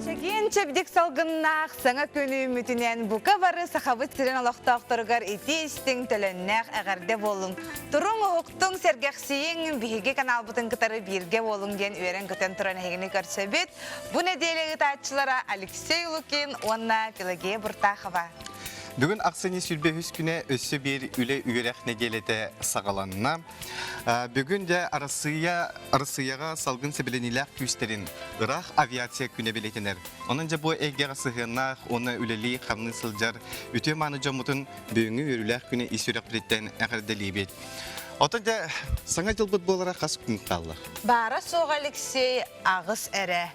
Чэгиэн чэбдик салгыннаах саҥа күн үүммүтүнэн бука бары Сахабыт сирин олохтоохторугар итии истиҥ төлөннөөх эҕэрдэ буоллун. Туруҥ уһуктуҥ, сэргэхсийиҥ, биһиги каналбытын кытары бииргэ буолуҥ диэн үөрэн-көтөн туран эһигини көрсөбүт. Бу нэдиэлэ ыытааччылара Алексей Лукин уонна Пелагея Буртахова. Бүгүн ахсынньы 23 күнэ өссө биир үлэ-үөрэх нэдиэлэтэ саҕаланна. Бүгүн дьэ Арассыыйа Арассыыйаҕа салгын сэбилэниилээх күүстэрин ыраах авиация күнэ бэлиэтэнэр. Онон дьэ бу эйгэҕэ сыһыаннаах уонна үлэлии-хамныы сылдьар үтүө-мааны дьоммутун бүгүҥҥү үөрүүлээх күнү ис сүрэхпититтэн эҕэрдэлиибит. Оттон дьэ саҥа дьылбыт буолара хас күн хаалла? Баара суоҕа Алексей аҕыс эрэ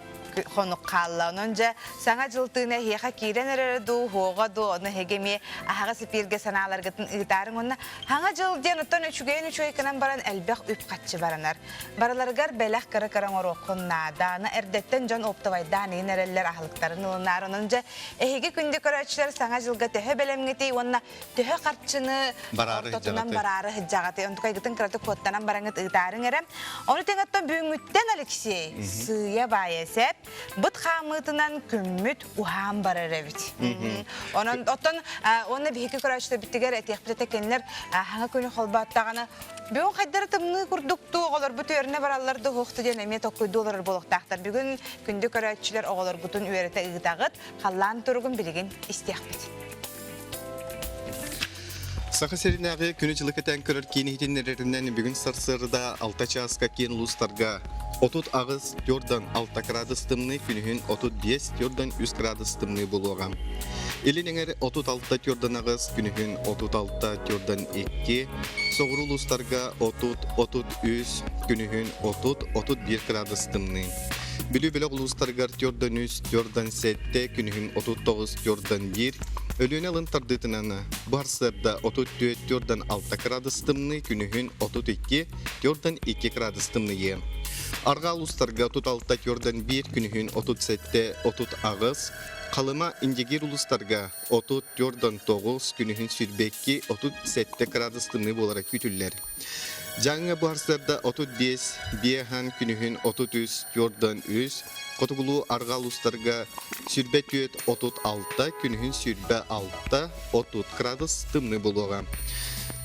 хонук хаалла. Онон дьэ саҥа дьыл тыына эһиэхэ киирэн эрэрэ дуу, уһуоҕа дуу, ону эһиги эмиэ аһаҕас эпииргэ санааларгытын ыытаарыҥ уонна саҥа дьыл диэн оттон үчүгэйин үчүгэй гынан баран элбэх үп-харчы баранар. Барыларыгар бэлэх кыра-кыра оҥоруоххун наада. Аны эрдэттэн дьон оптовайдаан иһин эрэллэр аһылыктарын ылынаар. Онон дьэ эһиги күндү көрөөччүлэр саҥа дьылга төһө бэлэмҥитий уонна төһө харчыны ортотунан бараары сылдьаҕытый? Онтукайгытын кыратык куоттанан бараҥыт ыытаарыҥ эрэ. Ону тэҥэттэн бүгүҥҥүттэн Алексей сыыйа баайа сеп быт хаамыытынан күммүт уһаан барар эбит. Онон оттон уонна биһиги көрөөччүлэрбитигэр этиэхпит этэ кинилэр хаҥа күнү холбооттоҕына бүгүн хайдары тымныы курдук туу оҕолорбут үөрэнэ бараллар да уһуохту диэн эмиэ толкуйдуу олорор буолуохтаахтар. Бүгүн күндү көрөөччүлэр оҕолоргутун үөрэтэ ыытаҕыт. Халлаан туругун билигин истиэхпит. Саха сиринээҕи күнү-дьылы кэтээн көрөр киин иһитиннэрэринэн бүгүн сарсыарда 6 чааска киин улуустарга 38 төрдөн 6 градус тымныы, күнүһүн 35 төрдөн 3 градус тымныы буолуоҕа. Илин эҥэр 36 төрдөн 8, күнүһүн 36 төрдөн 2, соҕуруу улуустарга 30 33, күнүһүн 30 31 градус тымныы. Бүлүү бөлөх улуустарыгар төрдөн 3, төрдөн 7, күнүһүн 39, төрдөн 1, Өлүөнэ алын тардыытынан бу сарсыарда 34, төрдөн 6 градус тымныы, күнүһүн 32, төрдөн 2 градус тымныйыа. Арҕаа улуустарга 36, төрдөн 1, күнүһүн 37, 38, Халыма, Индигир улуустарга 30, төрдөн 9, күнүһүн 22, 37 градус тымныы буолара күүтүллэр. Дьааҥы бу 35, биэһэн күнүһүн 33, түөртөн үс, хотугулуу арҕаа улуустарга 24, 36, күнүһүн 26, 30 градус тымныы буолуоҕа.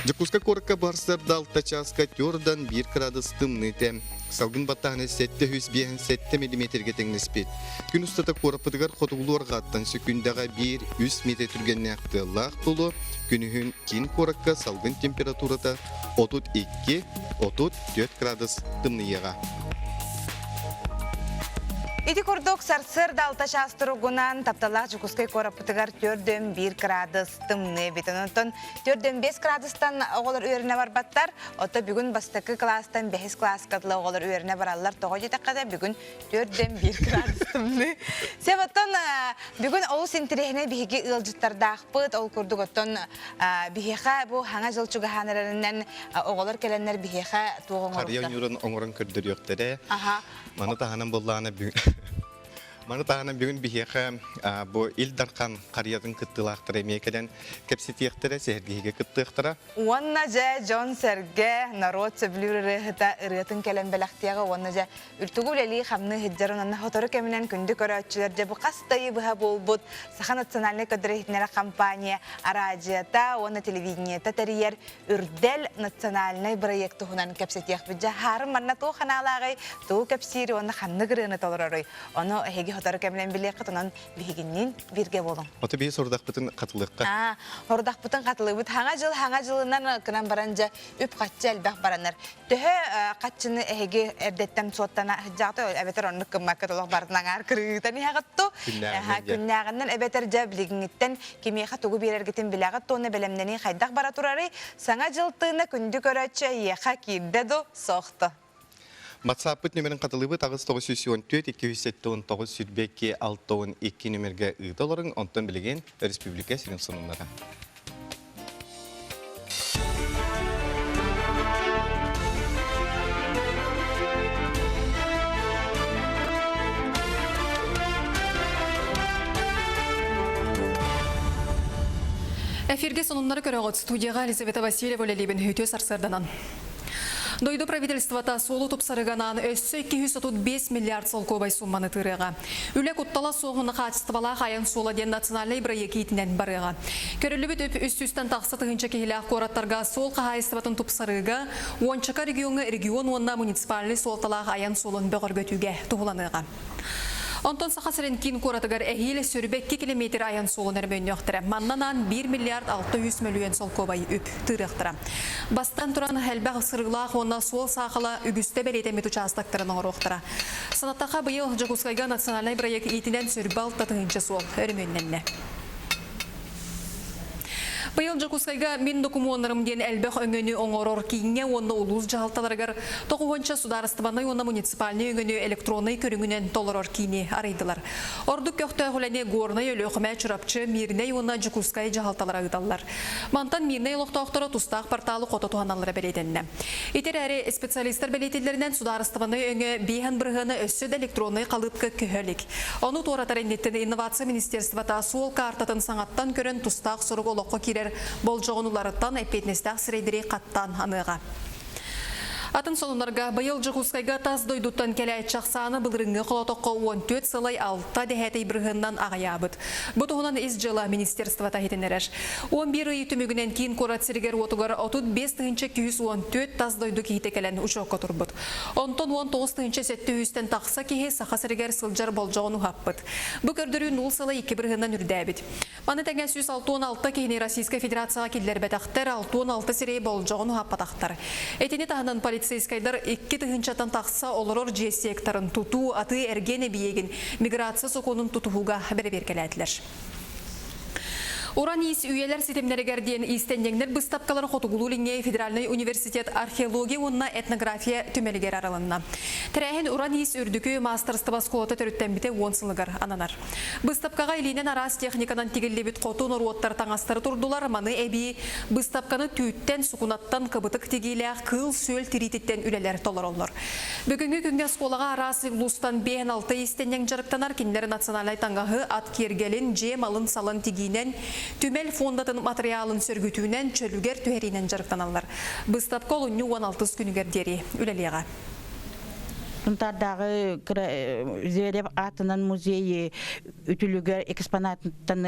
Дьокуускай куоракка бу сарсыарда 6 чааска түөртөн 1 градус тымныы этэ. Салгын баттааһына 757 миллиметргэ тэҥнэспит. Күн устата куораппытыгар хотугулуу арҕааттан сөкүүндэҕэ 1-3 миэтэ түргэннээх тыаллаах тулу, күнүһүн киин куоракка салгын температурата 32-34 градус тымныйыаҕа. Ити курдук сарсыарда алта чаас туругунан тапталлаах Дьокуускай куораппытыгар 4,1 градус тымныы эбит. Онтон 4,5 градустан оҕолор үөрэнэ барбаттар. Ото бүгүн бастакы кылаастан бэһис кылааска дылы оҕолор үөрэнэ бараллар. Тоҕо диэтэххэ да бүгүн 4,1 градус тымныы. Сөп оттон бүгүн олус интэриэһинэй биһиги ыалдьыттардаахпыт. Ол курдук оттон биһиэхэ бу хаҥа дьыл чугаһаан эрэринэн оҕолор кэлэннэр биһиэхэ туох оҥоруохтар? Харыйа ойуурун оҥорон көрдөрүөхтэрэ. Маны таһынан буоллаҕына Маны таһынан бүгүн биһиэхэ бу Ил Дархан харыйатын кыттыылаахтара эмиэ кэлэн кэпсэтиэхтэрэ, сэһэргэһиигэ кыттыахтара. Уонна дьэ дьон-сэргэ, норуот сөбүлүүр ырыаһыта ырыатын кэлэн бэлэхтиэҕэ уонна дьэ Үрдүгү үлэлии-хамныы сылдьар уонна сотору кэминэн күндү көрөөччүлэр дьэ бу хас да ыйы быһа буолбут Саха национальнай көрдөрөр-иһитиннэрэр компания араадьыйата уонна телевидениета тэрийэр Үрдэл национальнай бырайыак туһунан кэпсэтиэхпит. Дьэ, хаарын манна туох ханаалааҕый, тугу кэпсиир уонна ханнык ырыаны толороруй? Ону эһиги сотору кэминэн билиэххит, онон биһигинниин бииргэ буолуҥ. Ото биһи сорудахпытын хатылыахха. Аа, сорудахпытын хатылыыбыт. Хаҥа дьыл хаҥа дьылынан кынан баран дьэ үп-харчы элбэх баранар. Төһө хаччыны эһиги эрдэттэн суоттана сылдьаҕыт эбэтэр оннук гыммакка олох барытын аҥаар кырыытан иһэҕит ту күннээҕинэн эбэтэр дьэ билигиҥҥиттэн кимиэхэ тугу биэрэргитин билэҕит уонна бэлэмнэнии хайдах бара турарый саҥа дьыл тыына күндү көрөөччү эйиэхэ киирдэ ду суохту WhatsApp-пыт нөмерин хатылыыбыт 8 914 279 22 62 нөмергэ ыыта олоруҥ, онтон билигин республика сирин сонуннара. Эфиргэ сонуннары көрөҕүт. Студияҕа Елизавета Васильева үлэлиибин. Үтүө сарсыарданан. Дойду правительствота суолу тупсарыганаан өссө 235 миллиард солкуобай сумманы тыырыаҕа. Үлэ куттала суоһуна хаачыстыбалаах айан суола диэн национальнай бырайыак иитинэн барыаҕа. Көрүллүбүт үп 300-тэн тахса тыһыынча киһилээх куораттарга суол хаһаайыстыбатын тупсарыыга, уончака региоҥҥа регион уонна муниципальнай суолталаах айан суолун бөҕөргөтүүгэ туһуланыаҕа. Онтон Саха сирин киин куоратыгар эһиил 22 километр айан суолун өрөмүөннүөхтэрэ. Манна анаан 1 миллиард 600 мөлүйүөн солкуобай үп тыырыахтара. Бастан туран, элбэх сырыылаах уонна суол саахала үгүстэ бэлиэтэммит учаастактарын оҥоруохтара. Санаттахха, быйыл Дьокуускайга национальнай бырайыак иитинэн сүүрбэ алта тыһыынча суол өрөмүөннэннэ. Быйыл Дьокуускайга Мин докумуоннарым диэн элбэх өҥөнү оҥорор кииҥҥэ уонна улуус дьаһалталарыгар тоҕуһуонча судаарыстыбаннай уонна муниципальнай өҥөнү электроннай көрүҥүнэн толорор киини арыйдылар. Ордук көхтөөх үлэни Горнай, Өлүөхүмэ, Чурапчы, Мииринэй уонна Дьокуускай дьаһалталара ыыталлар. Мантан Мииринэй олохтоохторо тустаах порталы хото туһаналлара бэлиэтэннэ. Ити эрээри специалистар бэлиэтииллэринэн судаарыстыбаннай өҥө биэһэн бырыһыана өссө да электроннай халыыпка көһө илик. Ону туоратар инниттэн Инновация министерствота суол каартатын саҥаттан көрөн тустаах сорук олоххо киирэр болдьоҕун уларыттан эппиэтинэстээх сирэйдэри хаттаан аныаҕа. Атын сонуннарга быйыл Дьокуускайга тас дойдуттан кэлээччи ахсаана былырыыҥҥы холотоххо 14 сылай 6 дэһээтэй бырыһыанынан аҕыйаабыт. Бу туһунан Ис дьыала министерствота иһитиннэрэр. 11 ый түмүгүнэн киин куорат сиригэр-уотугар 35 214 тас дойду киһитэ кэлэн учуокка турбут. Онтон 19 700-тэн тахса киһи Саха сиригэр сылдьар болдьоҕун уһаппыт. Бу көрдөрүү нуул сыла 2 бырыһыанынан үрдээбит. Маны тэҥэ 166 киһини Российскай Федерацияҕа киллэрбэтэхтэр, 66 сирэй болдьоҕун уһаппатахтар. Итини таһынан полицейскайдар 2 тыһыынчаттан тахса олорор дьиэ секторын тутуу, атыы-эргиэн эбийиэгин миграция сокуонун тутуһууга бэрэбиэркэлээтилэр. Уран иис үйэлэр ситимнэригэр диэн иистэнньэҥнэр быыстапкалара Хотугулуу-Илиҥҥи федеральнай университет археология уонна этнография түмэлигэр арылынна. Тэрээһин Уран иис үрдүкү маастарыстыба оскуолата төрүттэммитэ уон сылыгар ананар. Быыстапкаҕа илиинэн араас техниканан тигиллибит хоту норуоттар таҥастары турдулар, маны эбии быыстапканы түүттэн, сукунаттан кыбытык тигиилээх кыыл-сүөл тириититтэн үлэлэр толороллор. Бүгүҥҥү күҥҥэ оскуолаҕа араас улуустан биэһэн алта иистэнньэҥ дьарыктанар, кинилэр национальнай таҥаһы, ат киэргэлин, дьиэ малын-салын тигиинэн, түмэл фондатын матырыйаалын сөргүтүүнэн, чөлүгэр түһэриинэн дьарыктаналлар. Быыстапка олунньу уон алтыс күнүгэр диэри үлэлиэҕэ. Сунтаардааҕы Зверев аатынан музейы үтүлүгэр экспонаттан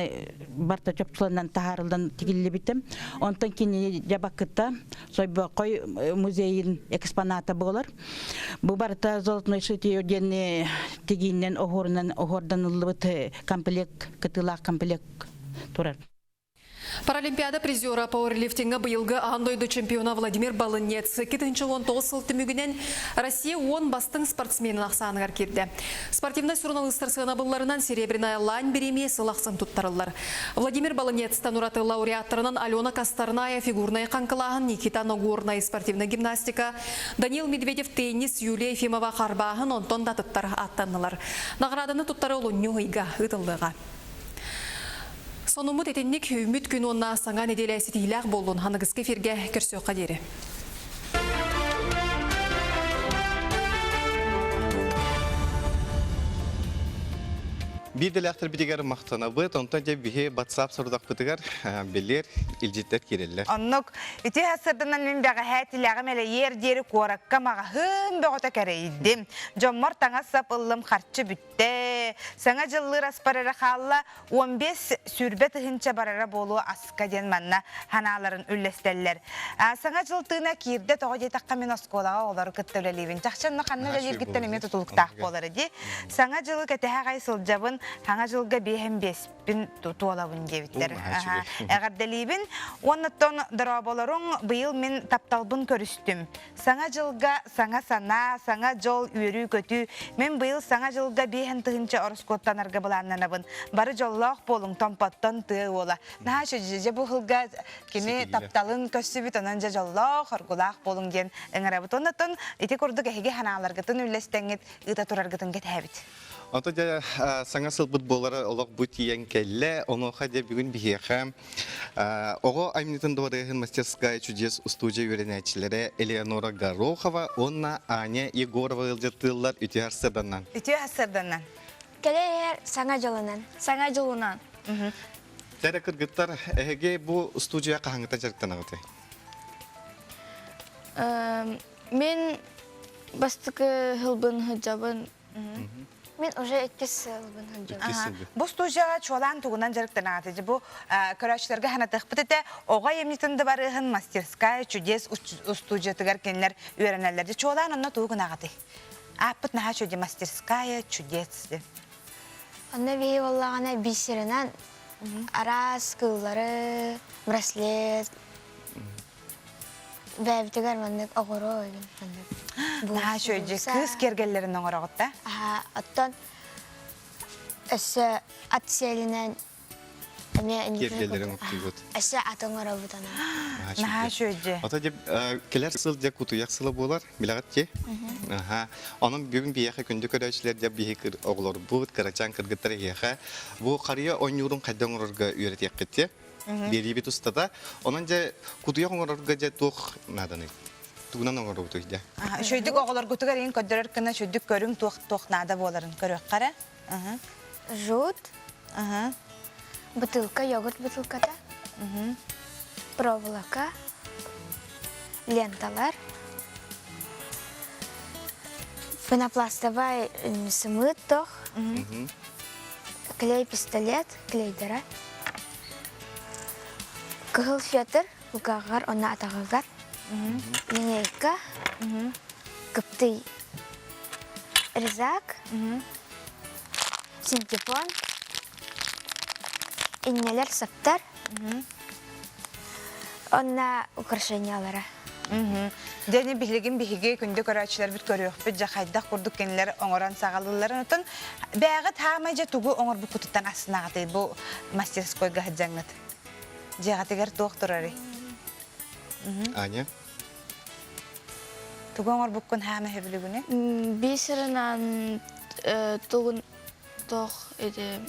барта чопчуланан таһаарыллан тигиллибитим. Онтон кинини дьабакыта Сойбоокой музейын экспоната буолар. Бу барыта золотной шитье диэн тигииннэн оһуорунан оһуорданыллыбыт комплект, кытыылаах комплект турар. Паралимпиада призера пауэрлифтинга быйылгы аан дойду чемпиона Владимир Балынец 2019 сыл түмүгүнэн Россия 10 бастыҥ спортсменин ахсааныгар киирдэ. Спортивнай суруналыыстар сыанабылларынан Серебряная лань бириэмийэ сыл ахсын туттарыллар. Владимир Балынецтан ураты лауреаттарынан Алена Косторная фигурнай хаҥкылааһын, Никита Нагорнай спортивнай гимнастика, Даниил Медведев теннис, Юлия Ефимова харбааһын, онтон да атыттар ааттаннылар. Наҕарааданы туттары олунньу ыйга ыытыллыаҕа. Сонуммут итинник үүммүт күн уонна саҥа нэдиэлэ ситиһиилээх буоллун аныгыскы эфиргэ көрсүөххэ диэри. Биир дэлээхтэрбитигэр махтанабыт, онтон дьэ биһи WhatsApp сорудахпытыгар билэр илдьиттэр киирэллэр. Оннук ити сырдынан мин бэҕэһээ тилэҕим элэйиэр диэри куоракка маҕаһыын бөҕөтө кэрэйдим. Дьоммор таҥас-сап ыллым, харчы бүттэ. Саҥа дьыллыыр аспар эрэ хаалла, 15-сүүрбэ тыһыынча барара буолуо аска диэн манна санааларын үллэстэллэр. Саҥа дьыл тыына киирдэ тоҕо диэтэххэ мин оскуолаҕа оҕолору кытта үлэлиибин. Чахчы онно ханна үлэлииргиттэн эмиэ тутулуктаах буолар дии. Саҥа дьылы кэтэһэ аҕай сылдьабын, саҥа дьылга биэһин биэспин туолабын диэбиттэр. Эҕэрдэлиибин. Уоннаттан дорооболоруҥ быйыл мин тапталбын көрүстүм. Саҥа дьылга саҥа санаа, саҥа дьол, үөрүү-көтүү. Мин быйыл саҥа дьылга биэһин тыһыынча ороскуоттанарга былааннанабын. Бары дьоллоох буолуҥ, Томпоттон тыа уола. Наһаа дьэ бу сылга кини тапталын көрсүбүт, онон дьэ дьоллоох, оргулаах буолуҥ диэн ыҥырабыт. Оннотон ити курдук эһиги санааларгытын үллэстэҥҥит ыыта тураргытын кэтэһэбит. Ото дьэ саҥа сылбыт буолара олох бу тиийэн кэллэ. Онуоха дьэ бүгүн биһиэхэ оҕо айымньытын дыбарыаһын мастерская чудес устуудьуйа үөрэнээччилэрэ Элеонора Горохова уонна Аня Егорова ыалдьыттыыллар үтүө сарсыарданнан. Үтүө сарсыарданнан. Кэлэ иһэр саҥа дьылынан. Саҥа дьылынан. Тэрэ кыргыттар, эһиги бу студия хаһаҥҥыта дьарыктанаҕытый? Мин бастакы сылбын сылдьабын. Мин уже иккис сылбын сылдьабын. Бу студияҕа чуолаан тугунан дьарыктанаҕытый? Бу көрөөччүлэргэ санатыахпыт этэ, оҕо айымньытын дыбарыаһын мастерская чудес устуудьуйатыгар кинилэр үөрэнэллэр. Чуолаан онно тугу гынаҕытый? Ааппыт наһаа үчүгэй мастерская чудес. Онно биһи буоллаҕына бисерынан араас кыыллары, браслет, бэйэбитигэр маннык оҕуруо эбин маннык. Наһаа үчүгэй кыыс киэргэллэрин оҥороҕут да? Аха, оттон өссө ат сиэлинэн эмиэ Киэргэллэрин оттуйбут. Өссө ат оҥоробут ана. Наһаа үчүгэй. Ото дьэ кэлэр сыл дьэ кутуйах сыла буолар, билэҕит дии? Аха. Онон бүгүн биһиэхэ күндү көрөөччүлэр дьэ биһи оҕолорбут, кырачаан кыргыттар эһиэхэ бу харыйа оонньуурун хайдах оҥорорго үөрэтиэххит дии? Биэриибит устата. Онон дьэ кутуйах оҥорорго дьэ туох нааданый? Тугунан оҥоробутуй дьэ? Үчүгэйдик оҕолоргутугар иин көрдөрөр гына үчүгэйдик көрүҥ туох туох наада буоларын көрүөххэ эрэ. Жут, бутылка, йогурт бутылката, проволока, ленталар, пенопластовай сымыыт тох, клей пистолет, клейдера, кыһыл фетр, лукаҕар уонна атаҕыгар, линейка, кыптый резак, синтепон, иннэлэр саптар, онно украшениялара. Дьэни биһигин биһиги күндү көрөөччүлэрбит көрүөхпүт дьэ хайдах курдук кинилэр оҥорон саҕалыылларын отон бээҕит хаамай дьэ тугу оҥорбуккутуттан астынаҕытый бу мастерскойга сылдьаҥҥыт дьиэҕитигэр туох турарый Аня Тугу оҥорбуккун хаама сөбүлүгүнүй? Бисерынан тугун тох ити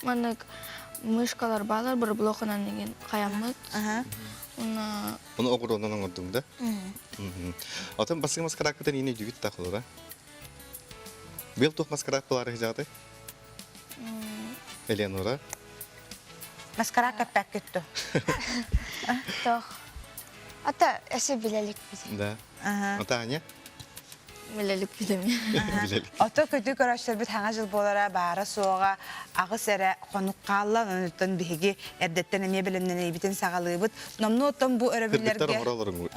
маннык мышкалар баалар бір блокунан деген хаяммыт. Уна Оны оҕуруонан оҥордуҥ да? Отон бассыҥ маскарааккытын иини дьүгүт да холура. Быйыл туох маскараак булаары сыдьаҕытай? Элеонора? Маскараак кэппэккит ту. Тох. Ата эсе билэликпит. Да. Ата Аня? Билэликпит эмиэ. Билэлик. Ото көтүү көрөөччүлэрбит хаҥа жыл буолара баара-суоҕа аҕыс эрэ хонук хаалла. Онуттан биһиги эрдэттэн эмиэ бэлэмнэнэйбитин саҕалыыбыт. Номнуо оттон бу Кыргыттар өрөбүллэргэ оҥоро олоруҥ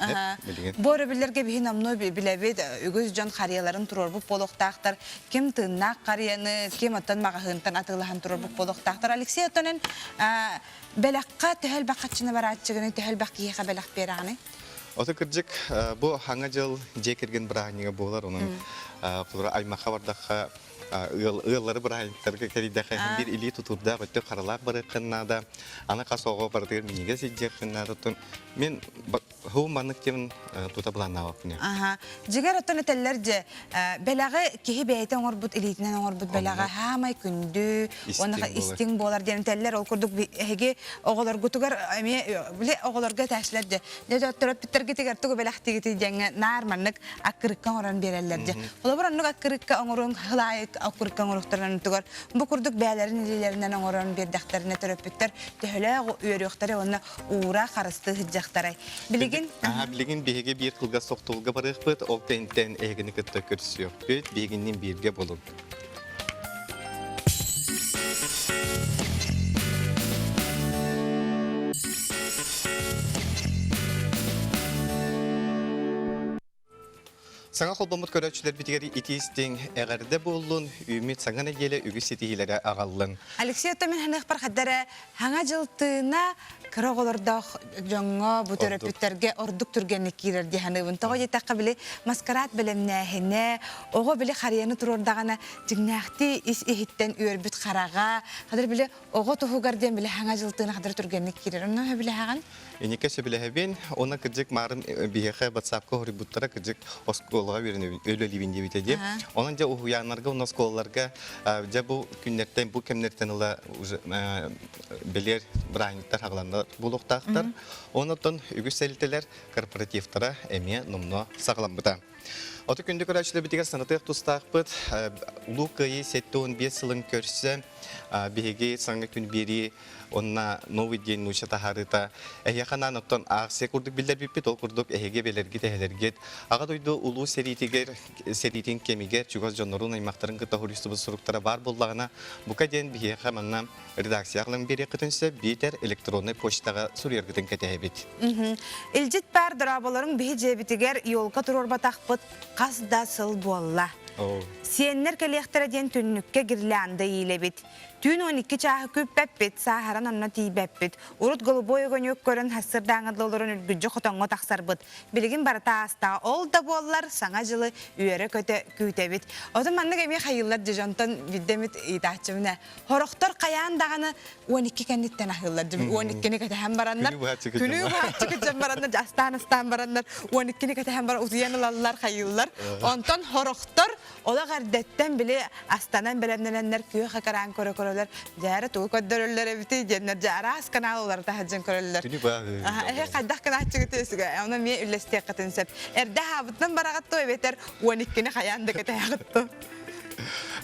билигин. Бу өрөбүллэргэ биһи номнуо билэбит, үгүс дьон харыйаларын туруорбут буолуохтаахтар. Ким тыыннаах харыйаны, ким оттон маҕаһыынтан атыылаһан туруорбут буолуохтаахтар. Алексей оттон эн бэлэххэ төһө элбэх хаччыны барааччыгыный, төһө элбэх киһиэхэ бэлэх биэрэҕиний? Ото кырдьык, бу хаҥа дьыл дьиэ кэргэн бырааһынньыга буолар, онон холобура аймахха бардахха ыаллары бырааһынньыктарга кэрийдэххэ биир илии тутуурдаах өттө харалаах барыаххын наада, аны хас оҕо барытыгар минньигэс илдьиэххин наада. Оттон мин Һуу маннык диэн тута былааннаабаппын. Аха. Дьиҥэр оттон этэллэр дьэ, бэлэҕи киһи бэйэтэ оҥорбут илиитинэн оҥорбут бэлэҕэ хаамай күндү уонна истиҥ буолар диэн этэллэр. Ол курдук эһиги оҕолоргутугар эмиэ били оҕолорго этээччилэр дьэ, дьэ төрөппүттэргитигэр тугу бэлэхтиигитий диэҥҥэ наар маннык аккырыкка оҥорон биэрэллэр дьэ. Холобур оннук аккырыкка оҥоруон хылаайык аккырыкка оҥоруохтарын оннугар бу курдук бэйэлэрин илиилэринэн оҥорон биэрдэхтэринэ төрөппүттэр төһөлөөх үөрүөхтэрэ уонна уура харыстыы сылдьахтарай. Билигин Аха, билигин биһиги биир кылгас тохтобулга барыахпыт, ол кэнниттэн эһигини кытта көрсүөхпүт, биһигинниин бииргэ буолун. Саҥа холбоммут көрөөччүлэрбитигэр итии-истиҥ эҕэрдэ буоллун, үүммүт саҥа нэдиэлэ үгүс ситиһиилэри аҕаллын. Алексей оттон мин ханыахпар хаддара хаҥа дьыл тыына кыра оҕолордоох дьоҥҥо бу төрөппүттэргэ ордук түргэнник киирэр дии саныыбын. Тоҕо диэтэххэ били маскарад бэлэмнээһинэ, оҕо били харыйаны туруордаҕына дьиҥнээхтии ис иһиттэн үөрбүт хараҕа, хадыр били оҕо туһугар диэн били хаҥа дьыл тыына хадыр түргэнник киирэр. Онно сөбүлэһэҕин? Инникке сөбүлэһэбин. Уонна кырдьык маарын биһиэхэ WhatsApp-ка хоруйбуттара кырдьык оскуолаҕа үөрэнэбин, үлэлиибин диэбитэ дии. Онон дьэ уһуйааннарга уонна оскуолаларга дьэ бу күннэртэн, бу кэмнэртэн ыла уже бэлиэр бырааһынньыктар хаҕыланна буолуохтаахтар. Онон үгүс тэрилтэлэр корпоративтара эмиэ номнуо саҕаламмыта. Оту күндү көрөөччүлэрбитигэр санатыах тустаахпыт. Улуу Кыайыы 75 сылын көрсө биһиги саҥа күн биэрии онна Новый день нууча таһаарыыта эһиэхэ анаан оттон аахсыйа курдук биллэрбиппит, ол курдук эһиги эбэлэргит, эһэлэргит Аҕа дойду улуу сэриитигэр сэриитин кэмигэр чугас дьоннорун, аймахтарын кытта хоруйсубут суруктара баар буоллаҕына, бука диэн биһиэхэ манна редакцияҕа ылан биэриэххитин сөп, биитэр электроннай почтаҕа суруйаргытын кэтэһэбит. Илдьит баар дорооболоруҥ биһи дьиэбитигэр елка туруорбатахпыт хас да сыл буолла. Сиэннэр кэлиэхтэрэ диэн түннүккэ гирлянда иилэбит. Түүн 12 чааһы күүппэппит, сааһыран онно тиийбэппит. Урут голубой огонек көрөн сарсыардааҥы олорон үргүдьү хотоҥҥо тахсарбыт. Билигин барыта аастаҕа. Ол да буоллар саҥа дьылы үөрэ-көтө күүтэбит. Отон маннык эмиэ хайыыллар дьонтон биирдэмит ыйытааччыбына. Хорохтор хайаан даҕаны 12 кэнниттэн аһыыллар. 12-ни кэтэһэн бараннар, күнү быһааччы кэтэһэн бараннар, астаан-астаан бараннар, 12-ни кэтэһэн баран утуйан ылаллар, хайыыллар. Онтон хорохтор Олох эрдэттэн били астанан бэлэмнэнэннэр күөх экран көрө-көрөлөр, дьээрэ тугу көрдөрөллөр эбитий диэннэр дьэ араас канал уларыта сылдьан көрөллөр. Күнү баа Эһэ хайдах гынааччыгыт өсүгэ ону эмиэ үллэстиэххитин сөп. Эрдэ аһаабытынан бараҕыт дуо эбэтэр 12-ни хайаан да кэтэһэҕит дуо?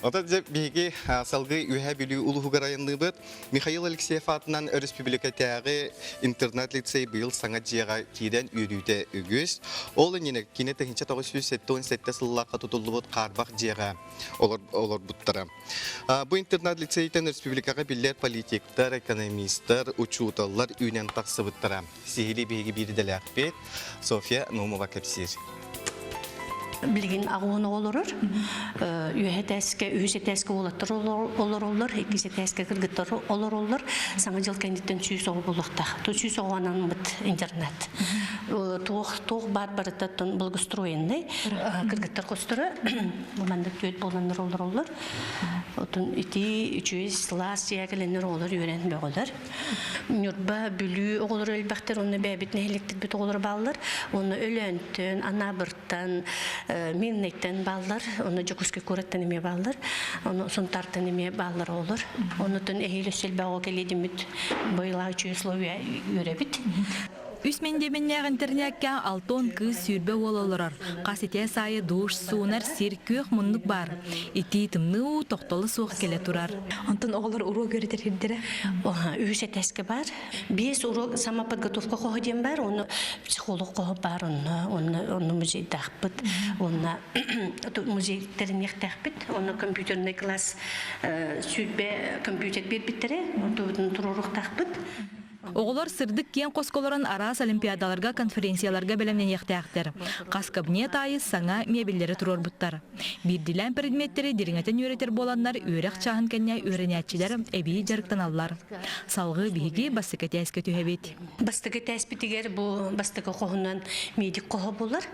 Оттон дьэ биһиги салгыы Үөһээ Бүлүү улууһугар айанныыбыт. Михаил Алексеев аатынан өрөспүүбүлүкэтээҕи интернат-лицей быйыл саҥа дьиэҕэ киирэн үөрүүтэ үгүс. Ол иннинэ кини 1977 сыллаахха тутуллубут хаарбах дьиэҕэ олорбуттара. Бу интернат-лицейтэн республикаҕа биллэр политиктар, экономистар, учууталлар үүнэн тахсыбыттара. Сиһилии биһиги биир идэлээхпит Софья Наумова кэпсиир. Билигин аҕуон оҕолорор үөһэ этээскэ үһүс этээскэ уолаттар олороллор иккис этээскэ кыргыттар олороллор саҥа дьыл кэнниттэн 100 оҕо буолуохтаах 100 оҕо анаммыт интернат туох туох баар барыта благоустроенный кыргыттар хосторо маннык түөрт буоланнар олороллор отун ити үчүгэй сылаас дьиэ кэлэннэр оҕолор үөрэн бөҕөлөр Ньурба, Бүлүү оҕолоро элбэхтэр, онно бэйэбит нэһилиэктэрбит оҕолоро бааллар. Онно Өлөөнтөн, Анаабыртан, Мирнэйтэн бааллар, онно Дьокуускай куораттан эмиэ бааллар, онно Сунтаартан эмиэ бааллар оҕолор. Оннуттан эһиил өссө элбэх оҕо кэлиэ диммит быйылаах үчүгэй условия үөрэбит. Үс мэндиэмэннээх интэрнээккэ алтон кыыс 20 уол олорор. Хас итээс аайы душ, суунар сир, күөх муннук баар. Итии тымныы уу тохтоло суох кэлэ турар. Онтон оҕолор уруок үөрэтэр сирдэрэ? Үһүс этээскэ баар. Биэс уруок самоподготовка хоһо диэн баар, онно психолог хоһо баар, онно онно онно музейдаахпыт, онно музей тэриниэхтээхпит, онно компьютерный класс 20 компьютер биэрбиттэрэ, онтубутун туруоруохтаахпыт. Оҕолор сырдык киэҥ хоско олорон араас олимпиадаларга, конференцияларга бэлэмнэниэхтээхтэр. Хас кабинет аайы саҥа миэбэллэри туруорбуттар. Биирдиилээн предметтэри дириҥэтэн үөрэтэр буоланнар үөрэх чааһын кэннэ үөрэнээччилэр эбии дьарыктаналлар. Салгыы биһиги бастакы этээскэ түһэбит. Бастакы этээспитигэр бу бастакы хоһунан медик хоһо булар.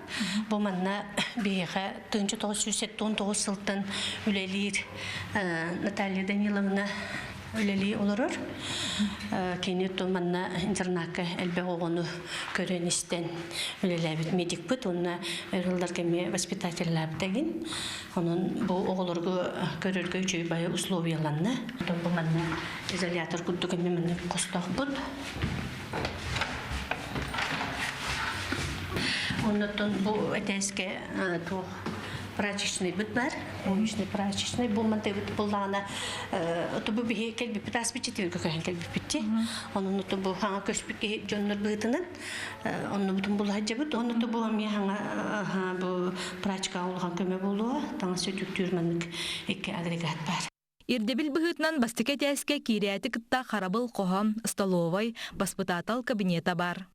Бу манна биһиэхэ 1979 сылтан үлэлиир Наталья Даниловна үлэлии олорор. Кини манна интернакка элбэх оҕону көрөн-истэн үлэлээбит медикпыт уонна өр сылларга эмиэ воспитателлаабыт Онон бу оҕолорго көрөргө үчүгэй баайы условияланна. Онтон бу манна изолятор курдук эмиэ манна хостоохпут. Оннотон бу этээскэ туох прачечныйбыт бар. Уличный прачечный бу мантыбыт буллаҕына бу биһи кэлбиппит ааспыччы тиэргэ көһөн кэлбиппитти. Онон бу хаҥа көспүт киһи дьоннор быһыытынан оннубутун булаһдьабыт. Онно бу эмиэ хаҥа бу прачка улахан көмө буолуо. Таҥас өтүктүүр маннык икки агрегат бар. Ирдэбил быһыытынан бастакы этээскэ киирээти кытта харабыл хоһо, столовай, баспытаатал кабинета бар.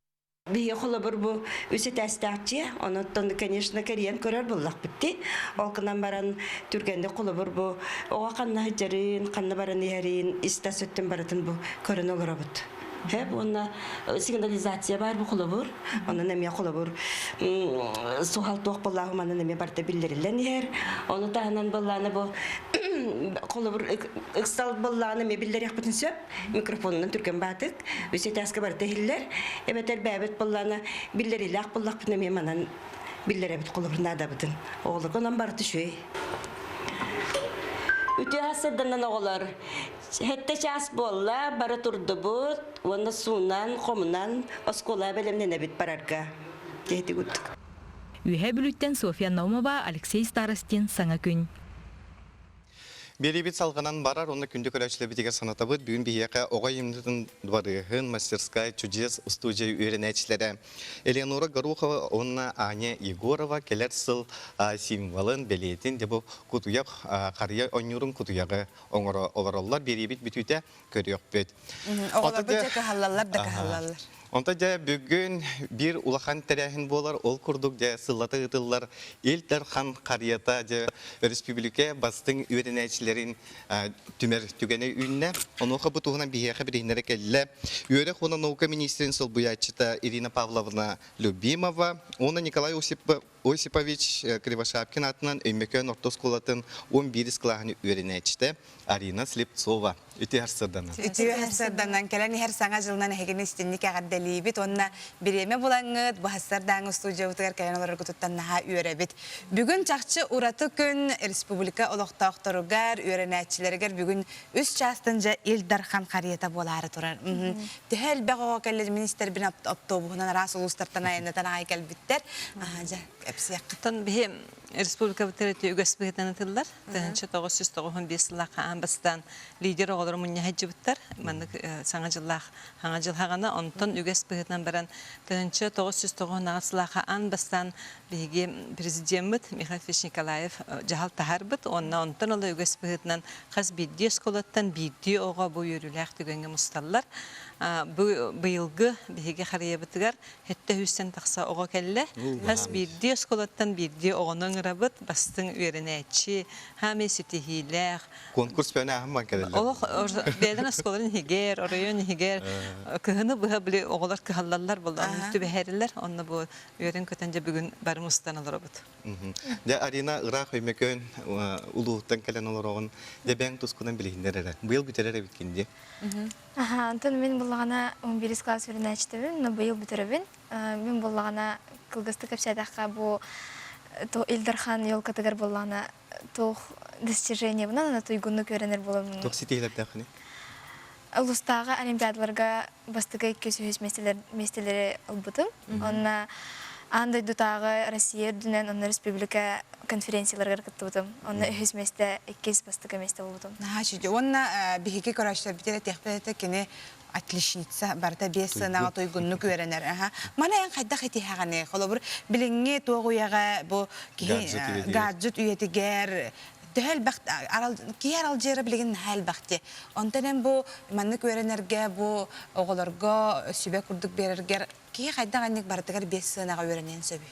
Биһиги холобур бу үс этээстээх дьиэ, онуттан, конечно, кэрийэн көрөр буоллахпыт дии. Ол гынан баран түргэнник холобур бу оҕо ханна сылдьарын, ханна баран иһэрин, ис-тас өттүн барытын бу көрөн олоробут. Хэп уонна сигнализация баар бу холобур. Онон эмиэ холобур суһал туох буоллааҕы манан эмиэ барыта биллэриллэн иһэр. Ону таһынан буоллааны бу холобур ыксал буоллааны эмиэ биллэриэхпитин сөп. Микрофонунан түргэн баатык, үс этээскэ барыта иһиллэр. Эбэтэр бэйэбит буоллаана биллэриилээх буоллахпытына эмиэ манан биллэрэбит холобур наадабытын. Оҕолорго онон барыта үчүгэй. Үтүө сырданан оҕолор сэттэ чаас буолла, бары турдубут уонна суунан, хомунан оскуола бэлэмнэнэбит барарга. Диэти курдук. Үөһээ Бүлүүттэн Софья Наумова, Алексей Старостин, Саҥа күн. Биэриибит салҕанан барар, онно күндү көрөөччүлэрбитигэр санатабыт. Бүгүн биһиэхэ оҕо айымньытын дыбарыаһын, мастерская чудес устуудьуйа үөрэнээччилэрэ Элеонора Горохова уонна Аня Егорова кэлэр сыл символын, бэлиэтин, дьэ бу кутуйах, харыйа оонньуурун кутуйаҕы оҥоро олороллор. Биэриибит бүтүүтэ көрүөхпүт. Оҕолорбут дьэ кыһаллаллар да кыһаллаллар. Онто дьэ бүгүн биир улахан тэрээһин буолар, ол курдук дьэ сыллата ыытыллар Ил Дархан харыйата дьэ өрөспүүбүлүкэ бастыҥ үөрэнээччилэрин түмэр түгэнэ үүннэ. Онуоха бу туһунан биһиэхэ билиһиннэрэ кэллэ. Үөрэх уонна наука министрин солбуйааччыта Ирина Павловна Любимова уонна Николай Осипович Кривошапкин аатынан Өймөкөөн орто оскуолатын 11 кылааһын үөрэнээччитэ Арина Слепцова үтүө сарсыарданан. Үтүө сарсыарданан кэлэн иһэр саҥа дьылынан эһигини истинник эҕэрдэлиибит уонна бириэмэ булаҥҥыт бу сарсыардааҥы устуудьуйабытыгар кэлэн олороргутуттан наһаа үөрэбит. Бүгүн чахчы ураты күн республика олохтоохторугар, үөрэнээччилэригэр бүгүн үс чаастан дьэ Ил Дархан харыйата буолаары турар. Төһө элбэх оҕо кэллэ министрбин автобуһунан араас улуустартан айаннатан аҕай кэлбиттэр. Дьэ, кэпсиэххит. Оттон биһи республикабытыгар үгэс быһыытынан ытыллар. 1995 сыллаахха аан бастаан лидер оҕолору мунньа сылдьыбыттар. Маннык саҥа дьыллаах саҥа дьыл хаҕана онтон үгэс быһыытынан баран 1998 сыллаахха аан бастаан биһиги президеммит Михаил Ильич Николаев дьаһал таһаарбыт уонна онтон ыла үгэс быһыытынан хас биирдии оскуолаттан биирдии оҕо бу үөрүүлээх түгэҥҥэ мусталлар. Бу быйылгы биһиги харыйабытыгар Сэттэ сүүстэн тахса оҕо кэллэ. Хас биирдии оскуолаттан биирдии оҕону ыҥырабыт, бастыҥ үөрэнээччи, хаамай ситиһиилээх. Конкурс бөөнө ааһымман кэлэллэр. Олох бэйэлэрин оскуоларын иһигэр, оройуон иһигэр кыһыны быһа били оҕолор кыһаллаллар буолла, онно түбэһэрилэр. Онно бу үөрэн-көтөн дьэ бүгүн бары мустан олоробут. Дьэ, Арина, ыраах Өймөкөөн улууһуттан кэлэн олороҕун. Дьэ, бэйэҥ тускунан билиһиннэр эрэ. Быйыл бүтэрэр эбиккин дии. Аха, онтон мин буллаҕына 11 класс үөрэнээччитэбин, но быйыл бүтэребин. Мин буллаҕына кылгастык кэпсээтэххэ бу Ил Дархан елкатыгар буллаҕына туох достижениебынан ана туйгуннук үөрэнэр буоламмын. Туох ситиһиилэрдээххиний? Улуустааҕы олимпиадаларга бастакы иккис үһүс миэстэлэри ылбытым. Онно аан дойдутааҕы Россия үрдүнэн онно республика конференцияларыгар кыттыбытым. Онно үһүс миэстэ, иккис бастакы миэстэ буолбутум. Наһаа үчүгэй. Уонна биһиги көрөөччүлэрбитигэр этиэхпит этэ кини отличница, барыта биэс сыанаҕа туйгуннук үөрэнэр. Аха. Маны эн хайдах итиһэҕиний? Холобур, билиҥҥи туох үйэҕэ бу киһи гаджет үйэтигэр төһө элбэх киһи аралдьыйара билигин наһаа элбэх дии. Онтон эн бу маннык үөрэнэргэ, бу оҕолорго сүбэ курдук биэрэргэр киһи хайдах анньык барытыгар биэс сыанаҕа үөрэниэн сөбүй?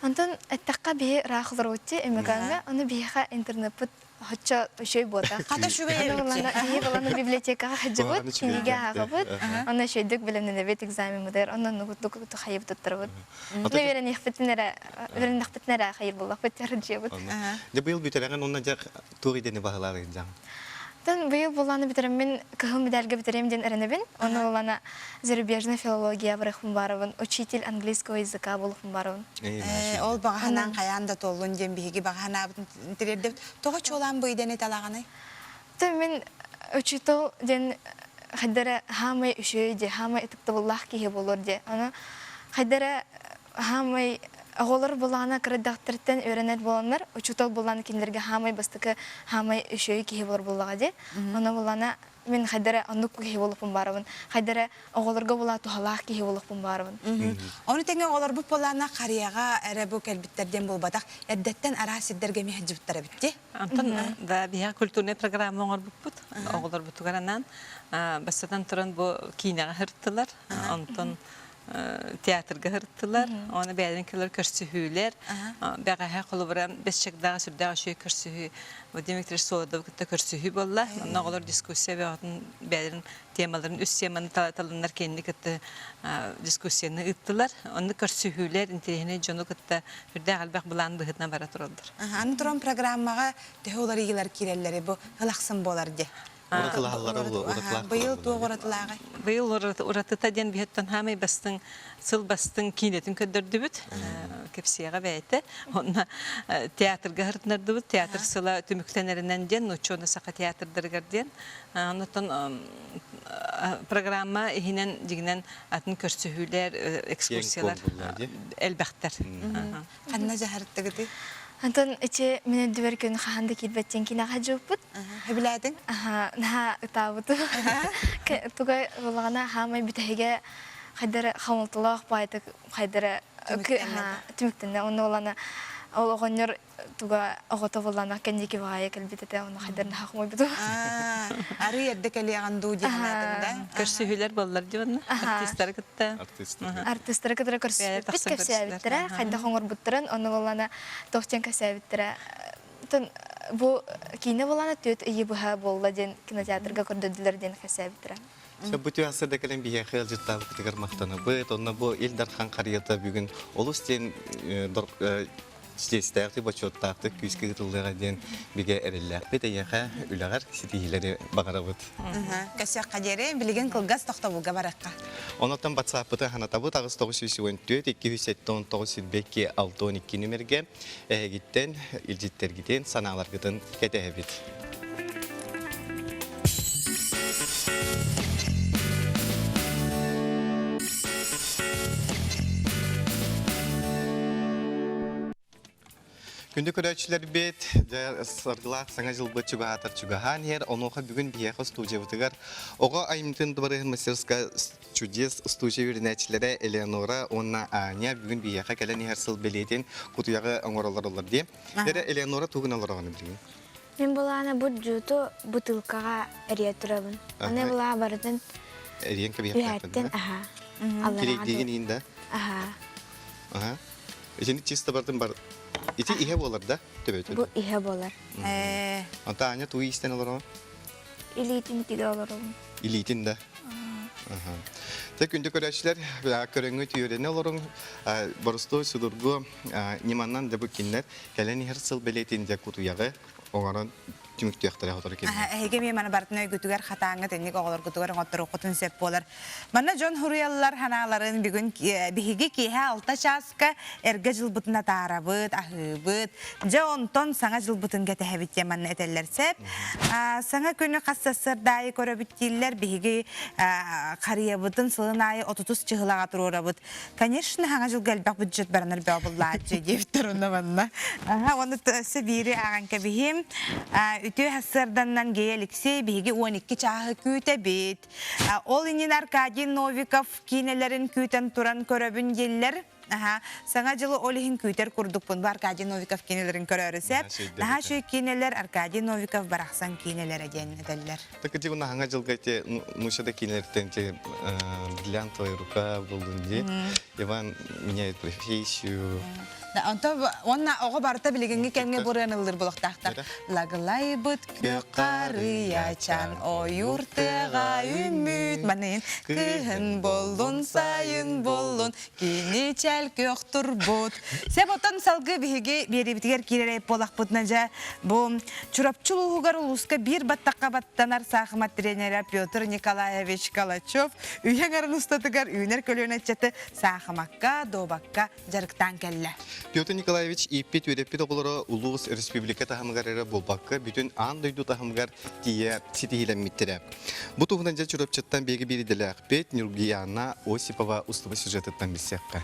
Онтон эттэххэ биһи ыраах олорбутчу МК-ҥа, ону биһиэхэ интернеппыт оччо үчүгэй буотах. Хата үчүгэй эбит. Биһи баланы библиотекаҕа сылдьыбыт, кинигэ ааҕабыт, онно үчүгэйдик бэлэмнэнэбит экзамеммытыгар, онно нугутук хайыбыт туттарабыт. Онно үөрэниэхпитин эрэ, үөрэннэхпитинэ эрэ хайыр буоллахпыт, дьарыдьыабыт. Дьэ быйыл бүтэрэҕин уонна дьэ туох идэни баһылаары дьаҥ? Тон быйыл буллааны бүтэрэммин кыһыл медальга бүтэриэм диэн эрэнэбин. Ону ылана зарубежная филология барыахпын баарабын, учитель английского языка буолуохпун баарабын. Ол баҕа санаан хайаан да туоллун диэн биһиги баҕа санаабытын тириэрдэбит. Тоҕо чуолаан бу идэни талаҕыный? Тон мин учитель диэн хайдара хаамай үчүгэй дии, хаамай ытыктабыллаах киһи буолуор дии. Аны хайдара хаамай оҕолор булаана кырдахтарыттан үөрэнэр буоланнар, учуутал булаана кинилэргэ хаамай бастакы хаамай үчүгэй киһи буолар буоллаҕа дии. Ону булаана мин хайдара оннук киһи буолуохпун баарабын. Хайдара оҕолорго була туһалаах киһи буолуохпун баарабын. Ону тэҥэ оҕолорбут буолаана харыйаҕа эрэ бу кэлбиттэр диэн буолбатах. Эрдэттэн араас сирдэргэ эмиэ сылдьыбыттар эбит дии. Онтон да биһиэхэ культурнай программа оҥорбуппут. Оҕолорбутугар анаан бастатан туран бу киинэҕэ сырыттылар. Онтон театрга сырыттылар. Оны бэйэлэрин кэлэр көрсүһүүлэр. Бэҕэһээ холобура Бэсчэгдээҕи сүрдээх үчүгэй көрсүһүү Владимир Викторович Солодовы кытта көрсүһүү буолла. Онно оҕолор дискуссия бөҕөтүн бэйэлэрин темаларын үс теманы таланнар кинини кытта дискуссияны ыыттылар. Онно көрсүһүүлэр интэриэһинэй дьону кытта сүрдээх элбэх былаан быһыытынан бара тураллар. Аны туран программаҕа төһө уларыйыылар киирэллэри бу ылахсын буолар дии. Быйыл туох уратылааҕый? Быйыл уратыта диэн биһиттэн хаамай бастыҥ сыл бастыҥ киинэтин көрдөрдүбүт. Кэпсиэҕэ бэйэтэ. Онно театрга сырытынардыбыт. Театр сыла түмүктэнэринэн диэн, нуучча уонна саха театрдарыгар диэн. Оннуттан. программа иһинэн дьиҥинэн атын көрсүһүүлэр, экскурсиялар элбэхтэр. Ханна дьаһарыттыгытый? Антон ичи мин өйдүбэр күн хаһан да киирбэт диэн киниэхэ дьууппут. Сөбүлээтиҥ? Аха, наһаа ытаабытым. Туга буоллаҕына хаамай бүтэһигэ хайдара хомолтолоох баайтык хайдара түмүктэннэ. Онно олана ол оҕонньор туга оҕото буоллаана кэнники баҕайы кэлбит этэ, ону хайдар наһаа хомойбутум. Арыы эрдэ кэлиэҕин дуу диэн санаатыҥ да? Көрсүһүүлэр буоллар дии онно артистары кытта. Артистары кытары көрсүбүппүт, кэпсээбиттэрэ, хайдах оҥорбуттарын, ону буоллаана туох диэн кэпсээбиттэрэ. Бу киинэ буоллаана түөрт ыйы быһа буолла диэн кинотеатрга көрдөрдүлэр диэн кэпсээбиттэрэ. Бу түһэ кэлэн биһиэхэ ыалдьыттаабыккытыгар махтанабыт. Онно бу Ил Дархан харыйата бүгүн олус диэн чиэстээхтик, бочуоттаахтык күүскэ ыытыллыаҕа диэн бигэ эрэллээхпит. Эйиэхэ үлэҕэр ситиһиилэри баҕарабыт. Көрсүөххэ диэри билигин кылгас тохтобулга барыахха. Онотон батсааппыты ханатабыт 8914 279 22 62 нүмергэ эһигиттэн илдьиттэргитин, санааларгытын кэтэһэбит. Күндү көрөөччүлэрбит, дьэ саргылаах саҥа дьылбыт чугаһаатар чугаһаан иһэр. Онуоха бүгүн биһиэхэ студиябытыгар оҕо айымньытын дыбарыһын мастерская чудес студия үөрэнээччилэрэ Элеонора уонна Аня бүгүн биһиэхэ кэлэн иһэр сыл бэлиэтин кутуйаҕы оҥоролор дии. Эрэ Элеонора тугун олороҕун билигин? Мин былаана бу джуту бутылкаҕа эрийэ турабын. Аны былаа барытын Эрийэн кэбиһиэхтээхпин үһэттэн аха. Кириэйдиигин иин да? Аха. Аха. Итини чисто бардын бар. Ити иһэ буолар да? Төбөтө. Бу иһэ буолар. Ээ. Онто Аня тугу иистэн олороҕун? Илиитин тигэ олоробун. Илиитин да? Тэ күндү көрөөччүлэр, көрөҥҥүт үөрэнэ олоруҥ, боростуой судургу ньыманан да бу кинилэр кэлэн иһэр сыл бэлиэтин дьэ кутуйаҕы оҥорон түмүктүөхтэрэ сотору кэмҥэ. Эһиги эмиэ маны барытын өйгүтүгэр хатааҥҥыт инник оҕолоргутугар оҥотторуоххутун сөп буолар. Манна дьон хуруйаллар ханааларын бүгүн биһиги киэһэ алта чааска эргэ дьылбытын атаарабыт, аһыыбыт. Дьэ онтон саҥа дьылбытын кэтэһэбит диэн манна этэллэр сөп. Саҥа күнү хас сарсыарда аайы көрөбүт дииллэр. Биһиги харыйабытын сылын аайы отутус чыһылаҕа туруорабыт. Конечно, саҥа дьылга элбэх бюджет баранар бөҕө буллааччы диэбиттэр онно манна. Уонна өссө биири ааҕан кэбиһим. Үтүө сарсыарданнан Гея Алексей биһиги 12 чааһы күүтэбит. Ол иннин Аркадий Новиков киинэлэрин күүтэн туран көрөбүн дииллэр. Аха, Саҥа дьылы ол иһин күүтэр курдукпун. Бу Аркадий Новиков киинэлэрин көрөөрү сөп. Наһаа үчүгэй киинэлэр Аркадий Новиков барахсан киинэлэрэ диэн этэллэр. Так ити наһаҥа дьылга ити нууча да киинэлэртэн ити бриллиантовая рука буллун дии. Иван меняет профессию. Онтон уонна оҕо барыта билигиҥҥи кэмҥэ буруйаныллыр булуохтаахтар. Лагылайбыт күөх харыйачан ойуур тыаҕа үүммүт маныын кыһын боллун сайын боллун кини чэл күөх турбут. Сеп отон салгыы биһиги биэриибитигэр киирэр буолахпытына дьэ бу Чурапчы улууһугар улууска биир баттахха баттанар саахымат тренерэ Петр Николаевич Калачев үйэ аҥарын устатыгар үүнэр көлүөнэ ыччаты саахымакка, дуобакка дьарыктаан кэллэ. Петр Николаевич ииппит үөрэппит оҕолоро улуус республика таһымыгар эрэ буолбакка, бүтүн аан дойду таһымыгар тиийэ ситиһиилэммиттэрэ. Бу туһунан дьэ Чурапчыттан биһиги биир идэлээхпит Ньургуяна Осипова устуба сюжетыттан билсиэххэ.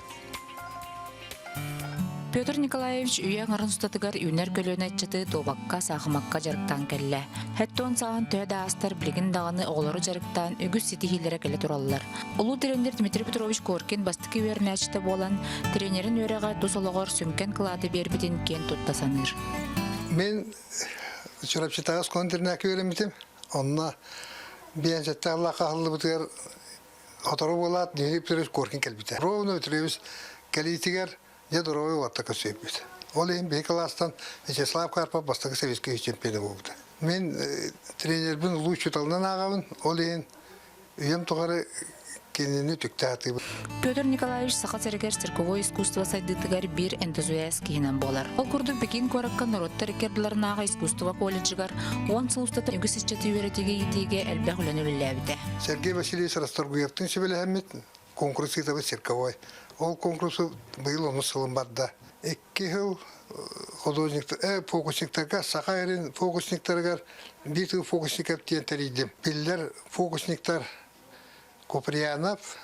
Петр Николаевич үйэ аҥарын устатыгар үүнэр көлүөнэ ыччаты дуобакка, саахымакка дьарыктаан кэллэ. Хэттон сааһын төһө да аастар, билигин даҕаны оҕолору дьарыктаан үгүс ситиһиилэрэ кэлэ тураллар. Улуу тренер Дмитрий Петрович Коркин бастакы үөрэнээччитэ буолан, тренерин үөрэҕэ тус олоҕор сүҥкэн кылааты биэрбитин киэн тутта саныыр. Мин Чурапчытааҕы оскуола-интернакка үөрэммитим. Онно биэнсэттээх хаһыллыбытыгар Сотору буолаат, Дмитрий Петрович Коркин кэлбитэ. Ровно Петрович кэлиитигэр дьэ доруобуйа уоттака көрсүбүт. Ол иһин биһи кылаастан Вячеслав Карпов бастакы советскай чемпиона буолбута. Мин тренербин улуу учууталынан ааҕабын, ол иһин үйэм тухары кинини түктэ сатыыбын. Петр Николаевич Саха сиригэр цирковой искусство сайдыытыгар биир энтузиаст киһинэн буолар. Ол курдук Пекин куоракка норуоттар икки ардыларынааҕы искусство колледжыгар 10 сыл устата үгүс ыччаты үөрэтиигэ иитиигэ элбэх үлэни үлэлээбитэ. Сергей Васильевич Расторгуевтыын сүбэлэһэммит конкурс ыытабыт цирковой. Ол конкурсу быйыл онус сылын барда. Икки сыл. художник фокусниктарга саха эрин фокусниктарыгар биир тыл фокусников диэн тэрийдим. Биллэр фокусниктар Куприянов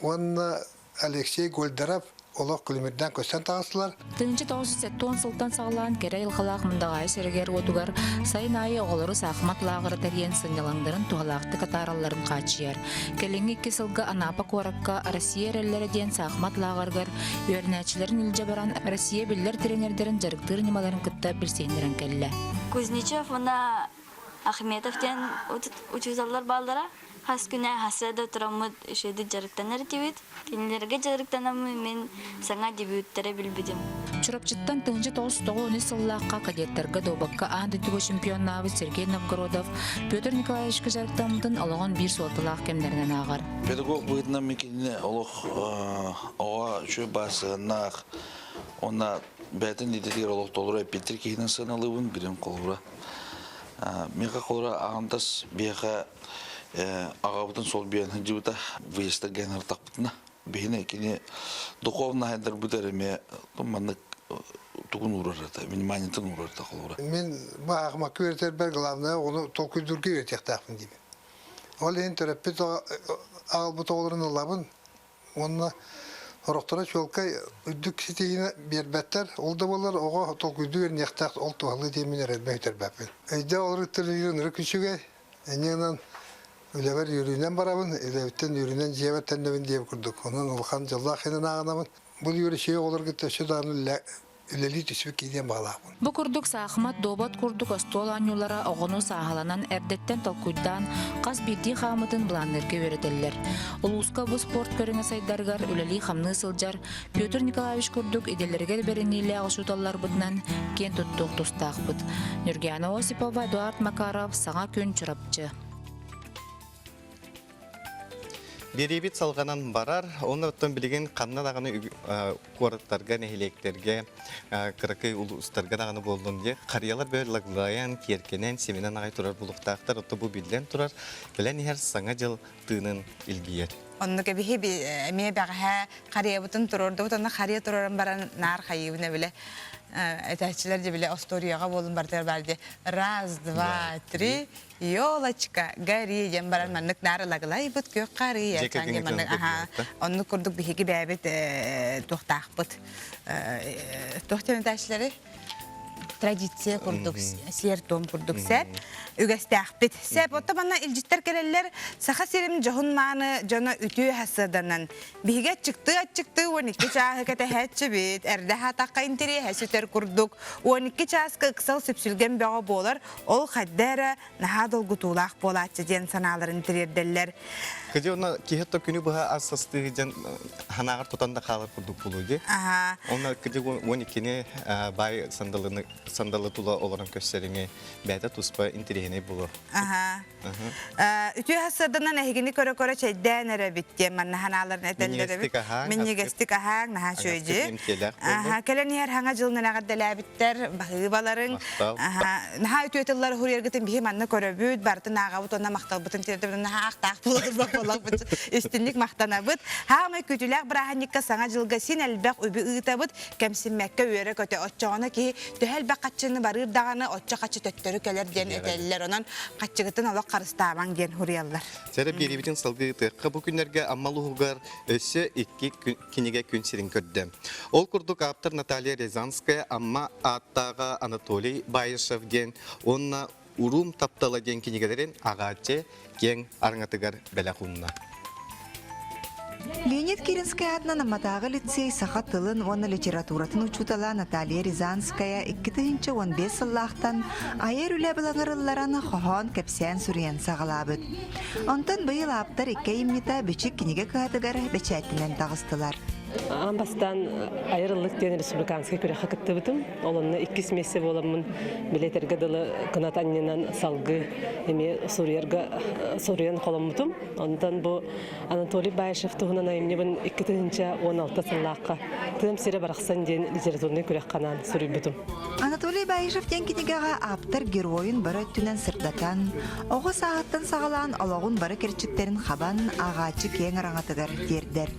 уонна Алексей Гольдеров олох күлүмүрдээн көстөн таҕыстылар. 1970 сылтан саҕалаан кэрэ айылҕалаах Мындаҕаайы сиригэр-уотугар сайын аайы оҕолору саахымат лааҕыра тэрийэн сынньалаҥнарын туһалаахтык атааралларын хааччыйар. Кэлиҥҥи икки сылга Анапа куоракка Россия эрэллэрэ диэн саахымат лааҕырыгар үөрэнээччилэрин илдьэ баран Россия биллэр тренердэрин дьарыктыыр ньымаларын кытта билсиһиннэрэн кэллэ. Кузнечев уонна Ахметов диэн учууталлар бааллара. Хас күнэ хаса да тураммыт үчүгэйдик дьарыктанар этибит. Кинилэргэ дьарыктанаммын мин саҥа дебюттары билбитим. Чурапчыттан 1993 сыллаахха кадеттарга дуобакка аан дойдуга чемпионнаабыт Сергей Новгородов Петр Николаевичка дьарыктаммытын олоҕун биир суолталаах кэмнэринэн ааҕар. Педагог быһыытынан мин кинини олох оҕо үчүгэй баасыһыннаах уонна бэйэтин идэтигэр олох толору эппиэттир киһинэн сыаналыыбын билим холобура. Миэхэ холобура аҕамтас биһиэхэ аҕабытын сол биэн сылдьыбыта выездтарга ыҥыртахпытына биһини кини духовно хайдарбыт эрэ эмиэ маннык тугун уурар этэ вниманиетын уурар этэ холобура Мин бу аахмакка үөрэтэрбэр главное оҕону толкуйдуурга үөрэтиэхтээхпин диибин. Ол иһин төрөппүт аҕалбыт оҕолорун ылабын Уонна сорохторо чуолкай үрдүк ситиһиини биэрбэттэр. Ол да буоллар оҕо толкуйдуу үөрэниэхтээх, ол туһалыы диэммин эрэлбэ сүтэрбэппин. Өйдөөх олорор ынырык үчүгэй. Инньэ гынан үлэбэр үөрүүнэн барабын, үлэбиттэн үөрүүнэн дьиэбэр төннөбүн диэбит курдук. Онон улахан дьоллоох иһинэн ааҕынабын. Бу үөрүчүйэ оҕолорго өссө даҕаны үлэлии түспүт киһи диэн баҕалаахпын. Бу курдук саахымат, дуобат курдук остуол оонньуулара оҕону сааһыланан эрдэттэн толкуйдаан хас биирдии хаамытын былаанныырга үөрэтэллэр. Улууска бу спорт көрүҥэ сайдарыгар үлэлии-хамныы сылдьар Петр Николаевич курдук идэлэригэр бэриниилээх учууталларбытынан киэн туттуох тустаахпыт. Нюргиана Осипова, Эдуард Макаров, Саҥа күн, Чурапчы. Биэриибит салҕанан барар, онно оттон билигин ханна даҕаны куораттарга, нэһилиэктэргэ, кыракый улуустарга даҕаны буоллун диye харыйалар бөөр лаглайан, киэркэнэн, симинэн аҕай турар булуктаахтар, отто бу биллэн турар, кэлэн иһэр саҥа дьыл тыынын илгийэр. Оннук эбиһи эмиэ бэҕэһээ харыйабытын туруордубут, онно харыйа туруоран баран наар хайыыбын эбилэ этээччилэр дьэ бile остуоруйаҕа буолун барытыгар баар дии раз, два, три, Елочка, гори диэн баран маннык наар лаглайбыт күөх харыйа диэн маннык аха оннук курдук биһиги бэйэбит туохтаахпыт туох диэн этээччилэри традиция курдук сиэр-туом курдук сэп үгэстээхпит сэп отто манна илдьиттэр кэлэллэр саха сирин дьоһун мааны дьоно үтүө хасыаданан биһиги аччыктыы аччыктыы 12 чааһы кэтэһээччибит эрдэ хаатахха интэриэһэ сүтэр курдук 12 чааска ыксал сүпсүлгэн бөҕө буолар Ол хайда эрэ наһаа долгутуулаах буолааччы диэн санааларын тириэрдэллэр. Кыдьы онно киһи то күнү быһа ас састыы дьэн ханааҕар тутан да хаалар курдук буолуо дии. Аха. Онно кыдьы 12-ни баай сандалыны сандалы тула олорон көссэриҥи бэйэтэ туспа интэриэһинэй буолуо. Аха. Үтүө сарсыарданан эһигини көрө-көрө чэйдээн эрэбит диэн манна ханааларын этэллэр эбит. Минньигэстик аһааҥ, наһаа үчүгэйдик. Аха, кэлэн иһэр хаҥа дьылынан эҕэрдэлээбиттэр, баһыыбаларыҥ. Аха, наһаа үтүө тыллары суруйаргытын биһи манна көрөбүт, барытын ааҕабыт уонна махталбытын тиэрдэбит, наһаа ахтаах буоларбат буоллахпыт. Истинник махтанабыт. Хаамай күүтүүлээх бырааһынньыкка саҥа дьылга син элбэх үбү ыытабыт, кэмсиммэккэ үөрэ-көтө. Оччоҕуна киһи төһө элбэх хаччыны барыыр даҕаны, оччо хаччы төттөрү кэлэр диэн этэллэр. Онон хаччыгытын олох харыстаабаҥ диэн суруйаллар. Сэрэ биэриибитин салгыы ыытыахха бу күннэргэ Амма улууһугар өссө икки кинигэ күн сирин көрдө. Ол курдук ааптар Наталья Рязанская Амма ааттааҕа Анатолий Баишев диэн уонна Уруум таптала диэн кинигэлэрин аҕааччы киэҥ араҥатыгар бэлэх уунна. Леонид Киринскэй аатынан Амматааҕы лицей саха тылын уонна литературатын учуутала Наталья Рязанская 2015 сыллаахтан айар үлэ былаҥырылларан хоһоон кэпсээн суруйан саҕалаабыт. Онтон быйыл ааптар икки айымньыта Бичик кинигэ кыһатыгар бэчээттэнэн таҕыстылар. Аан бастаан айар ыллык диэн республиканскай күрэххэ кыттыбытым. Ол онно иккис миэстэ буоламмын билэтэргэ дылы кынат анньынан салгыы эмиэ суруйарга суруйан холоммутум. Онтон бу Анатолий Баишев туһунан айымньыбын 2016 сыллаахха Тыам сирэ барахсан диэн литературнай күрэххэ анаан суруйбутум. Анатолий Баишев диэн кинигэҕэ ааптар геройун бары өттүнэн сырдатан, оҕо сааһыттан саҕалаан олоҕун бары кэрчиктэрин хабан, ааҕааччы киэҥ араҥатыгар тиэрдэр.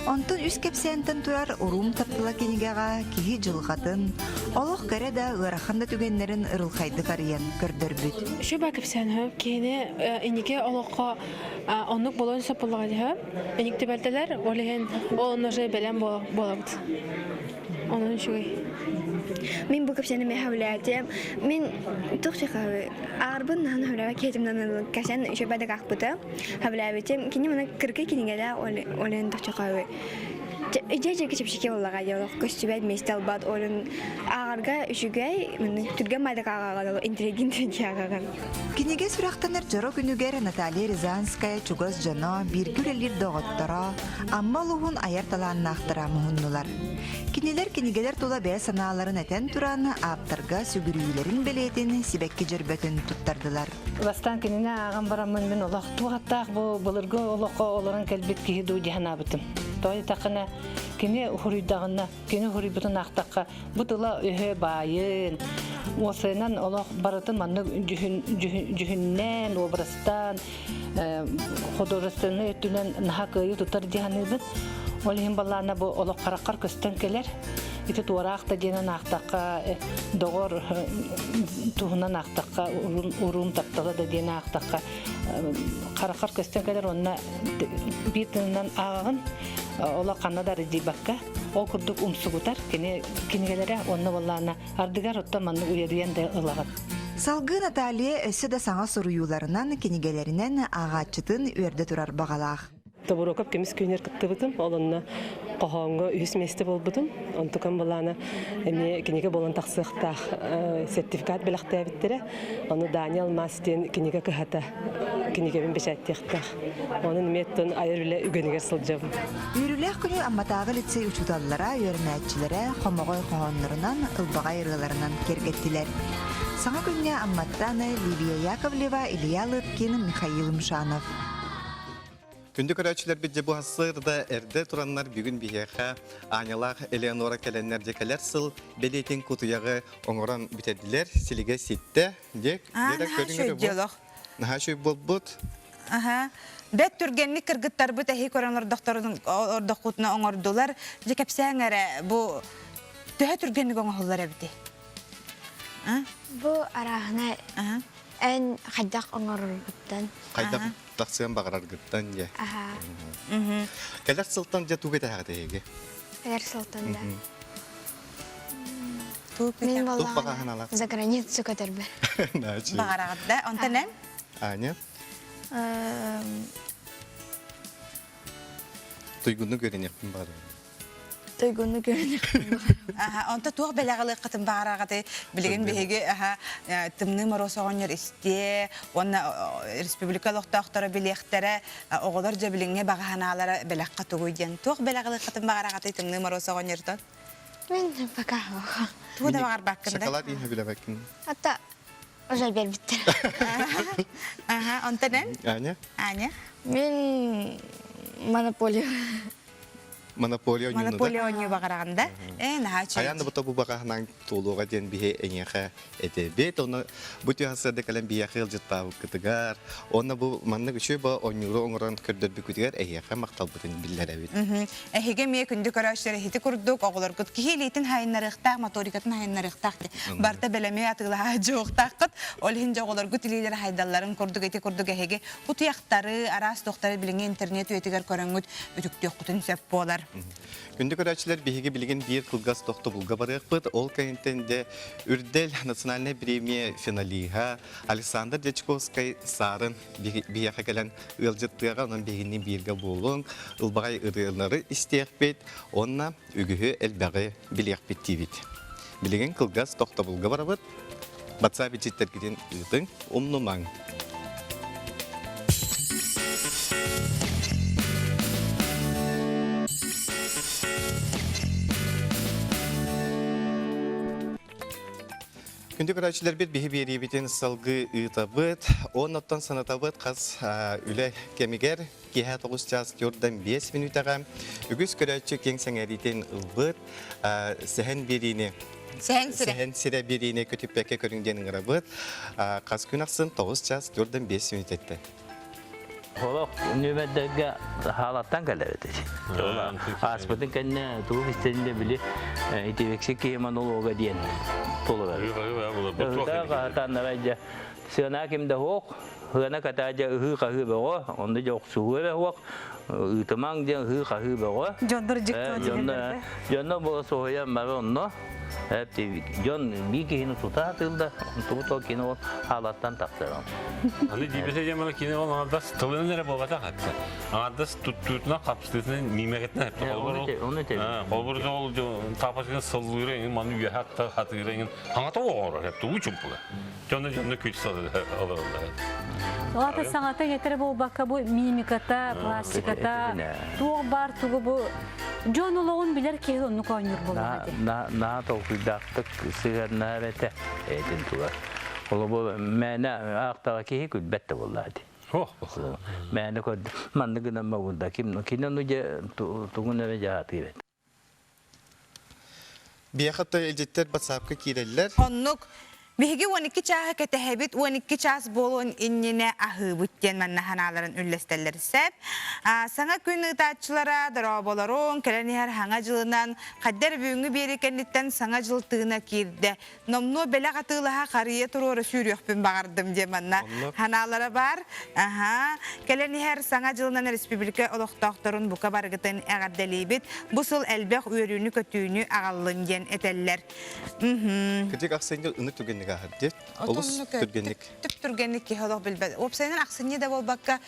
Онтон үс кэпсээнтэн турар Уруум таптала кинигэҕэ киһи дьылҕатын, олох кэрэ да ыарахан да түгэннэрин ырылхайдык арыйан көрдөрбүт. Шуба кэпсээн хөп киһини инники олоххо оннук болон сөп буоллаҕа дии Эник түбэлтэлэр ол иһин ол онно уже бэлэм буолабыт. Онон үчүгэй. Мин бу кэпсээни миэхэ үлээтиэм. Мин туох дьахары аарбын наһан хөбүлээбэт киһитим кэсен үчүгэй да аахпыта. Хөбүлээбитим. Кини маны кыргый кинигэлээх олен тохчохой Дьэ чэпчэки буоллаҕа дии олох көстүбэт миэстэ албат олун ааҕарга үчүгэй түргэн майдак ааҕаҕын интеллигентнэй ааҕаҕын. Кинигэ сүрэхтэнэр дьоро күнүгэр Наталья Рязанская чугас дьоно, бииргэ үлэлиир доҕотторо, Амма улууһун айар талааннаахтара муһуннулар. Кинилэр кинигэлэр тула бэйэ санааларын этэн туран, ааптарга сүгүрүйүүлэрин бэлиэтин сибэкки дьөрбөтүн туттардылар. Бастаан кинини ааҕан бараммын мин олох туох аттаах бу былыргы олоххо олорон кэлбит киһи дуу дии санаабытым. Тоҕо диэтэххинэ кини уһуруйдаҕына, кини уһуруйбутун аахтахха бу тыла өһө баайын, уосайынан олох барытын маннык дьүһүннээн, образтаан, художественнай өттүнэн наһаа кыайыы тутар дии саныыбын. Ол иһин балаана бу олох хараххар көстөн кэлэр. Ити туораах да диэнэн аахтахха, доҕор туһунан аахтахха, уруум таптала да диэн аахтахха, хараххар көстөн кэлэр уонна биир тылынан ааҕаҕын, олох ханна да арыдьыйбакка, ол курдук умсугутар кини кинигэлэрэ уонна буоллаана ардыгар оттон маннык уйадыйан да ылаҕын. Салгыы Наталья өссө да саҥа суруйууларынан, кинигэлэринэн ааҕааччытын үөрдэ турар баҕалаах. Тобуруокап көмүс күнүгэр кыттыбытым. Ол онно хоһооҥҥо үһүс миэстэ буолбутум. Онтукам былаана эмиэ кинигэ буолан тахсыахтаах сертификат бэлэхтээбиттэрэ. Ону Даня Алмаас диэн кинигэ кыһата кинигэбин бэчээттиэхтээх. Онон эмиэ оттон айар үлэ үгэнигэр сылдьабын. Үөрүүлээх күнү Амматааҕы лицей учууталлара, үөрэнээччилэрэ хомоҕой хоһооннорунан, ылбаҕай ырыаларынан киэргэттилэр. Саҥа күҥҥэ Амматтан Лилия Яковлева, Илья Лыткин, Михаил Мшанов. Күндү көрөөччүлэрбит дьэ бу сырда эрдэ тураннар бүгүн биһиэхэ Анялаах Элеонора кэлэннэр дьэ кэлэр сыл бэлиэтин кутуйаҕы оҥорон бүтэрдилэр силигэ ситтэ дьэ наһаа үчүгэй наһаа үчүгэй буолбут Аха. Бэт түргэнник кыргыттарбыт эһи көрөн ордохторун ордоххутуна оҥордулар. Дьэ кэпсээҥ эрэ бу төһө түргэнник оҥоһуллар эбитий? Бу арааһына эн хайдах оҥороргуттан. Хайдах тахсыан баҕараргыттан дьэ. Кэлэр сылтан дьэ тугу этэһэҕит эһиги? Кэлэр сылтан да. Мин буоллаҕына за границу көтөрбөр. Баҕараҕыт да? Онтон эн? Аня? Туйгунну көрүнүөхпүн баҕарабын. Туйгунну көрүнүөхпүн Аха, онто туох бэлэҕилыаххытын баҕараҕытый? Билигин биһиги аха тымныы моруос оҕонньор истиэ уонна республика олохтоохторо билиэхтэрэ оҕолор дьэ билиҥҥи баҕа санаалара бэлэххэ тугуй диэн туох бэлэҕилыаххытын баҕараҕытый тымныы моруос оҕонньортон? Мин пока Тугу да баҕарбаккын да? Шоколад иһэ билэбэккин. Ата уже бербиттер. Аха, онтон эн? Аня? Аня? Мин монополия. Монополия оонньууну да? Монополия оонньуу баҕараҕын да? Ээ, наһаа үчүгэй. Хайаан да бу баҕаһынан туолуоҕа диэн биһи эйиэхэ этэбит. Оны бу түһасыарда кэлэн биһиэхэ ыалдьыттаабыккытыгар, уонна бу маннык үчүгэй ба оонньууру оҥорон көрдөрбүккүтүгэр эһиэхэ махталбытын биллэрэбит. Эһиги эмиэ күндү көрөөччүлэр иһити курдук оҕолоргут киһи илиитин хайыннарыахтаах, моторикатын хайыннарыахтаах барыта бэлэми атыылаһа дьуохтааххыт. Ол иһин дьэ оҕолоргут илиилэрэ хайдалларын курдук ити курдук эһиги кутуйахтары, араас туохтары билиҥҥи интернет үйэтигэр көрөҥҥүт үтүктүөххүтүн сөп буолар. Күндү көрөөччүлэр, биһиги билигин биир кылгас тохтобулга барыахпыт. Ол кэнниттэн дэ Үрдэл национальнай премия финалиһа Александр Дьячковскай Саарын биһиэхэ кэлэн ыалдьыттыаҕа, онон биһигини бииргэ буолуҥ, ылбаҕай ырыалары истиэхпит уонна үгүһү элбэҕи билиэхпит диибит. Билигин кылгас тохтобулга барабыт. Батсаа бичиттэргитин ыытыҥ, умнумаҥ. Күндү көрөөччүлэрбит биһи биэриибитин салгыы ыытабыт. Оннуттан санатабыт хас үлэ кэмигэр киэһэ 9 чаас 45 мүнүүтэҕэ үгүс көрөөччү киэҥ сэҥээриитин ылбыт сэһэн биэриини Сэһэн сирэ. Сэһэн сирэ биэриини көтүппэккэ көрүҥ диэн ыҥырабыт. Хас күн ахсын 9 чаас 45 мүнүүтэттэн. Олох нүөмэрдэргэ хаалаттан кэлэбит. Ааспытын кэннэ тугу истэннэ били итивекси киһи монолога диэн толорор. Ыһыта сыана ким да суох, сыана катаадьа ыһыы-хаһыы бөҕө, онно дьэ охсуһуу эрэ суох, ыытымаҥ диэн ыһыы-хаһыы бөҕө. Дьоннор дьиктэ Дьонно була соһуйан бары онно дьон биир киһини тута сатыыллар, онтубут ол кини ол хаалаттан тахсар. Аны дибесе диэн бала кини ол аҥардас тылынан эрэ буолбатах этэ. Аҥардас туттуутунан, хапсытытынан, миимэкэтинэн эппит. Холобур ол таапачыгын сыллыыра иҥин, маны үөһэ атта хатыыра иҥин хаҥата оҕоҥорор эппит уу чумпуга. Дьону дьону күлсэ олороллор. Ол саҥата иҥэтэрэ буолбакка бу мимиката, пластиката, туох баар тугу бу дьон олоҕун билэр киһи оннук оонньуур буоллаҕа дии. Наһаа толкуйдаахтык сыһыаннаһар этэ этин тугар. Холобур мээнэ аахтаҕа киһи күлбэт да буоллаа дии. Мээнэ көрдө маннык гынан мабында ким кини ону дьэ тугун эрэ дьаатыыр этэ. Биэхэ илдьиттэр батсаапка киирэллэр. Оннук. Биһиги 12 чааһы кэтэһэбит, 12 чаас буолуон иннинэ аһыыбыт диэн манна санааларын үллэстэллэр сөп. Саҥа күн ыытааччылара дорооболоруҥ, кэлэн иһэр Саҥа дьылынан, хайдар бүгүҥҥү биэрии кэнниттэн Саҥа дьыл тыына киирдэ. Номнуо бэлэх атыылаһа харыйа туруора сүүрүөхпүн баҕардым диэн манна санаалара баар. Аһа, кэлэн иһэр Саҥа дьылынан республика олохтоохторун бука барыгытын эҕэрдэлиибит. Бу сыл элбэх үөрүүнү-көтүүнү аҕаллын диэн этэллэр. Кырдьык ахсынньы ыныр түргэнник ааһар диэт. Олус түргэнник. Түп түргэнник киһи олох билбэт. Уопсайынан ахсынньы да буолбакка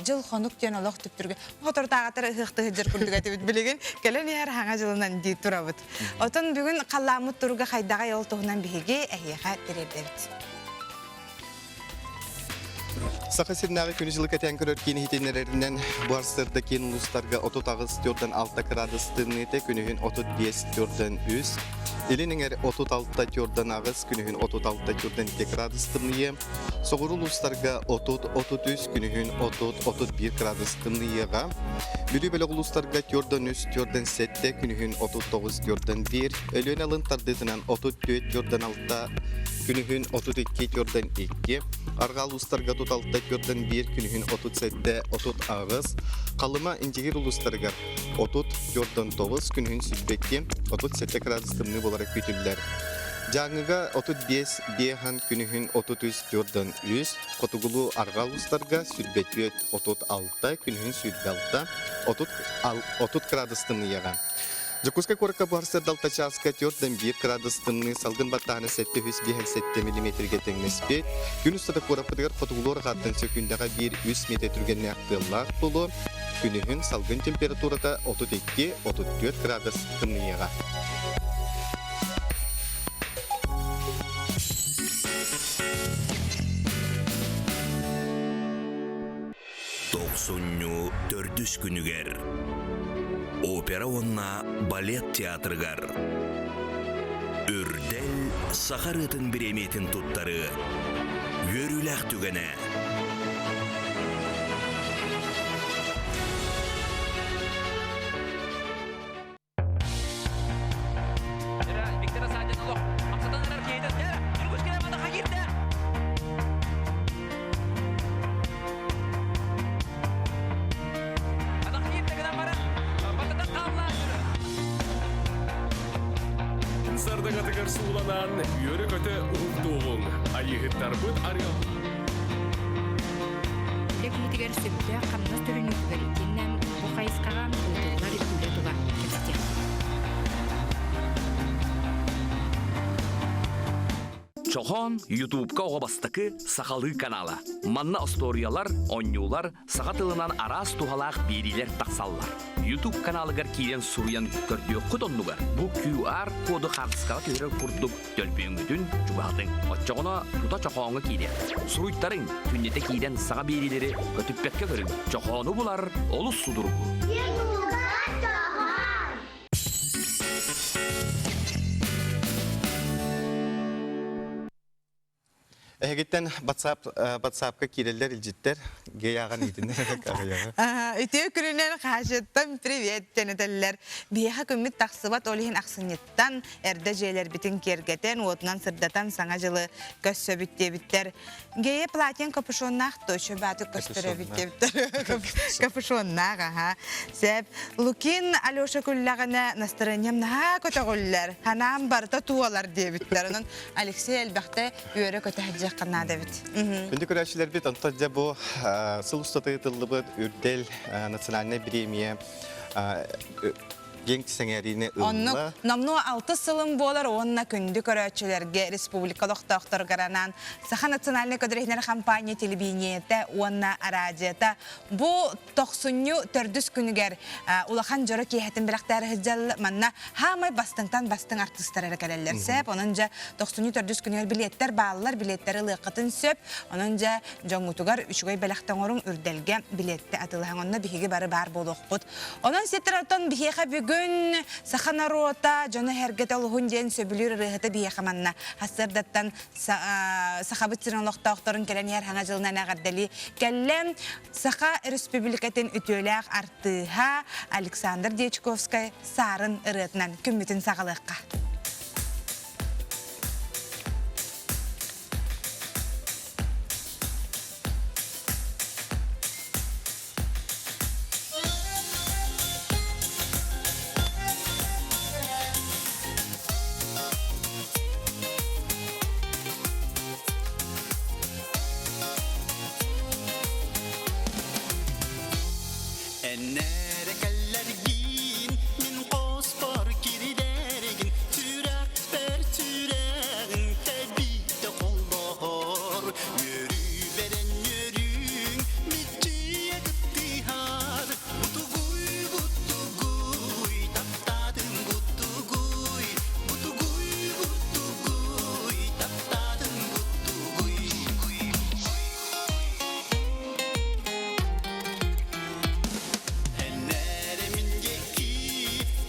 дьыл хонук диэн олох түп түргэн. Хотортааҕатар ыһыахтыһы дьыр курдук этибит билигин. Кэлэн иһэр хаҥа дьылынан дии турабыт. Отон бүгүн халлааммыт туруга хайдаҕай ол туһунан биһиги эһиэхэ тириэрдэбит. Саха сиринээҕи күнү дьылы кэтээн көрөр киин иһитиннэрэринэн бу сарсыарда киин улуустарга 38 төрдөн 6 градус тымныыта, күнүһүн 35 төрдөн 3, илин эҥэр 36 төрдөн 8, күнүһүн 36 төрдөн 2 градус тымныйыа, соҕуруу улуустарга 30-33, күнүһүн 30-31 градус тымныйыаҕа, Бүлүү бөлөх улуустарга төрдөн 3, төрдөн 7, күнүһүн 39, төрдөн 1, Өлүөнэ алын тардыытынан 34, төрдөн 6, күнүһүн 32 төрдөн 2, арҕаа улуустарга 36 төрдөн 1, күнүһүн 37, 38, Халыма Индигир улуустарыгар 30 төрдөн 9, күнүһүн 22, 37 градус тымныы буолара күүтүллэр. Дьааҥыга 35 биэһан күнүһүн 33 төрдөн 3, хотугулуу арҕаа улуустарга 24, 36, күнүһүн 26, 30 градус тымныйаҕа. Дьокуускай куоракка буһарсар далта чааска 4-1 градус тымныы салгын баттааһына 757 миллиметргэ тэҥнэспит. Күн устата куораппытыгар хотугулуу арҕааттан сөкүүндэҕэ 1-3 метр түргэннээх тыаллаах буолуо. Күнүһүн салгын температурата 32-34 градус тымныйыаҕа. Тохсунньу төрдүс күнүгэр Опера уонна балет театрыгар Үрдэл саха ырыатын бириэмийэтин туттарыы үөрүүлээх түгэнэ. Сардагатыгар сууланан, үөрэ-көтө уһуктуоҕуҥ. Айыыһыттарбыт арыал. Үлэ киһитигэр сөптөөх хамнас төлөнүүтүгэр итиэннэ бу хайысхаҕа ыытыллар үлэ тула кэпсэтиэх. Чохоон Ютубка оҕо бастакы сахалыы канала. Манна остуоруйалар, оонньуулар, саха тылынан араас туһалаах биэриилэр тахсаллар. Ютуб каналыгар киирэн суруйан көрдүөххүт оннугар бу QR коду хаартыскаҕа түһэрэр курдук төлөпүөҥҥүтүн чугаһатыҥ. Оччоҕуна тута чохооҥҥо киириэх. Суруйтарыҥ, күннэтэ киирэн саҥа биэриилэри көтүппэккэ көрүҥ. Чохоону булар олус судургу. Эһигиттэн WhatsApp WhatsAppка киирэллэр илдьиттэр гейааҕын иитиннэр аҕыйаҕы. Үтүө күнүнэн хаһаачыттан привет тэнэтэллэр. Биһиэхэ күммүт тахсыбат ол иһин ахсынньыттан эрдэ дьиэлэрбитин киэргэтэн, уотунан сырдатан саҥа дьылы көрсөбүт диэбиттэр. Гея платьен капюшоннаах точо баатык көстөрөбүт диэбиттэр. Капюшоннаах, аха. Сөп. Лукин Алеша күллэҕинэ настроением наһаа көтөҕүллэр, ханаам барыта туолар диэбиттэр. Онон Алексей элбэхтэ үөрэ-көтө сылдьыахха наада эбит. Күндү көрөөччүлэрбит, онтон дьэ бу сыл устата ыытыллыбыт Үрдэл национальнай бириэмийэ киэҥ сэҥээриини ылла. Оннук номнуо алтыс сылым буолар уонна күндү көрөөччүлэргэ республика олохтоохторугар анаан Саха национальнай көдөрүһүнэр компания телевидениетэ уонна араадьыйата бу тохсунньу төрдүс күнүгэр улахан дьоро киэһэтин бэлэхтээри сылдьаллар. Манна хаамай бастыҥтан бастыҥ артыыстар эрэ кэлэллэр сөп. Онон дьэ тохсунньу төрдүс күнүгэр билиэттэр бааллар, билиэттэри ылыаххытын сөп. Онон дьэ дьоҥҥутугар үчүгэй бэлэхтэ оҥоруҥ, үрдэлгэ билиэттэ атыылаһыҥ. Онно биһиги бары баар буолуохпут. Онон ситтэр биһиэхэ бүгүн саха норуота дьоно-сэргэтэ олуһун диэн сөбүлүүр ырыаһыта биһиэхэ манна сарсыардаттан Сахабыт сирин олохтоохторун кэлэн иһэр Саҥа дьылынан эҕэрдэлии кэллэ. Саха Республикатын үтүөлээх артыыһа Александр Дьячковскай Саарын ырыатынан күммүтүн саҕалыахха. Эннere кэллэргин мин хоспор кирилэргин сүрэхпэр сүрэҕиҥ тэбиитэ холбоһор үөрүү бэрэн үөрүүҥ миччийэ кыттыһар бутугуй бутугуй таптаатым бутугуй бутугуй бутугуй таптаатым бутугуй Эннere мингеки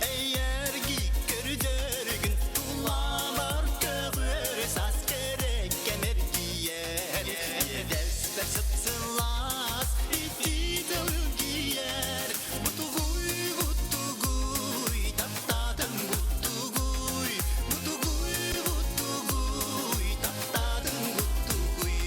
эйэрги көрдөргүн тулалар көҕүөр сас керек кэмэргиер иэдэспэр сыпсылаас ити тылгиер бутугуй бутугуй таптаатым бутугуй бутугуй бутугуй таптаатым бутугуй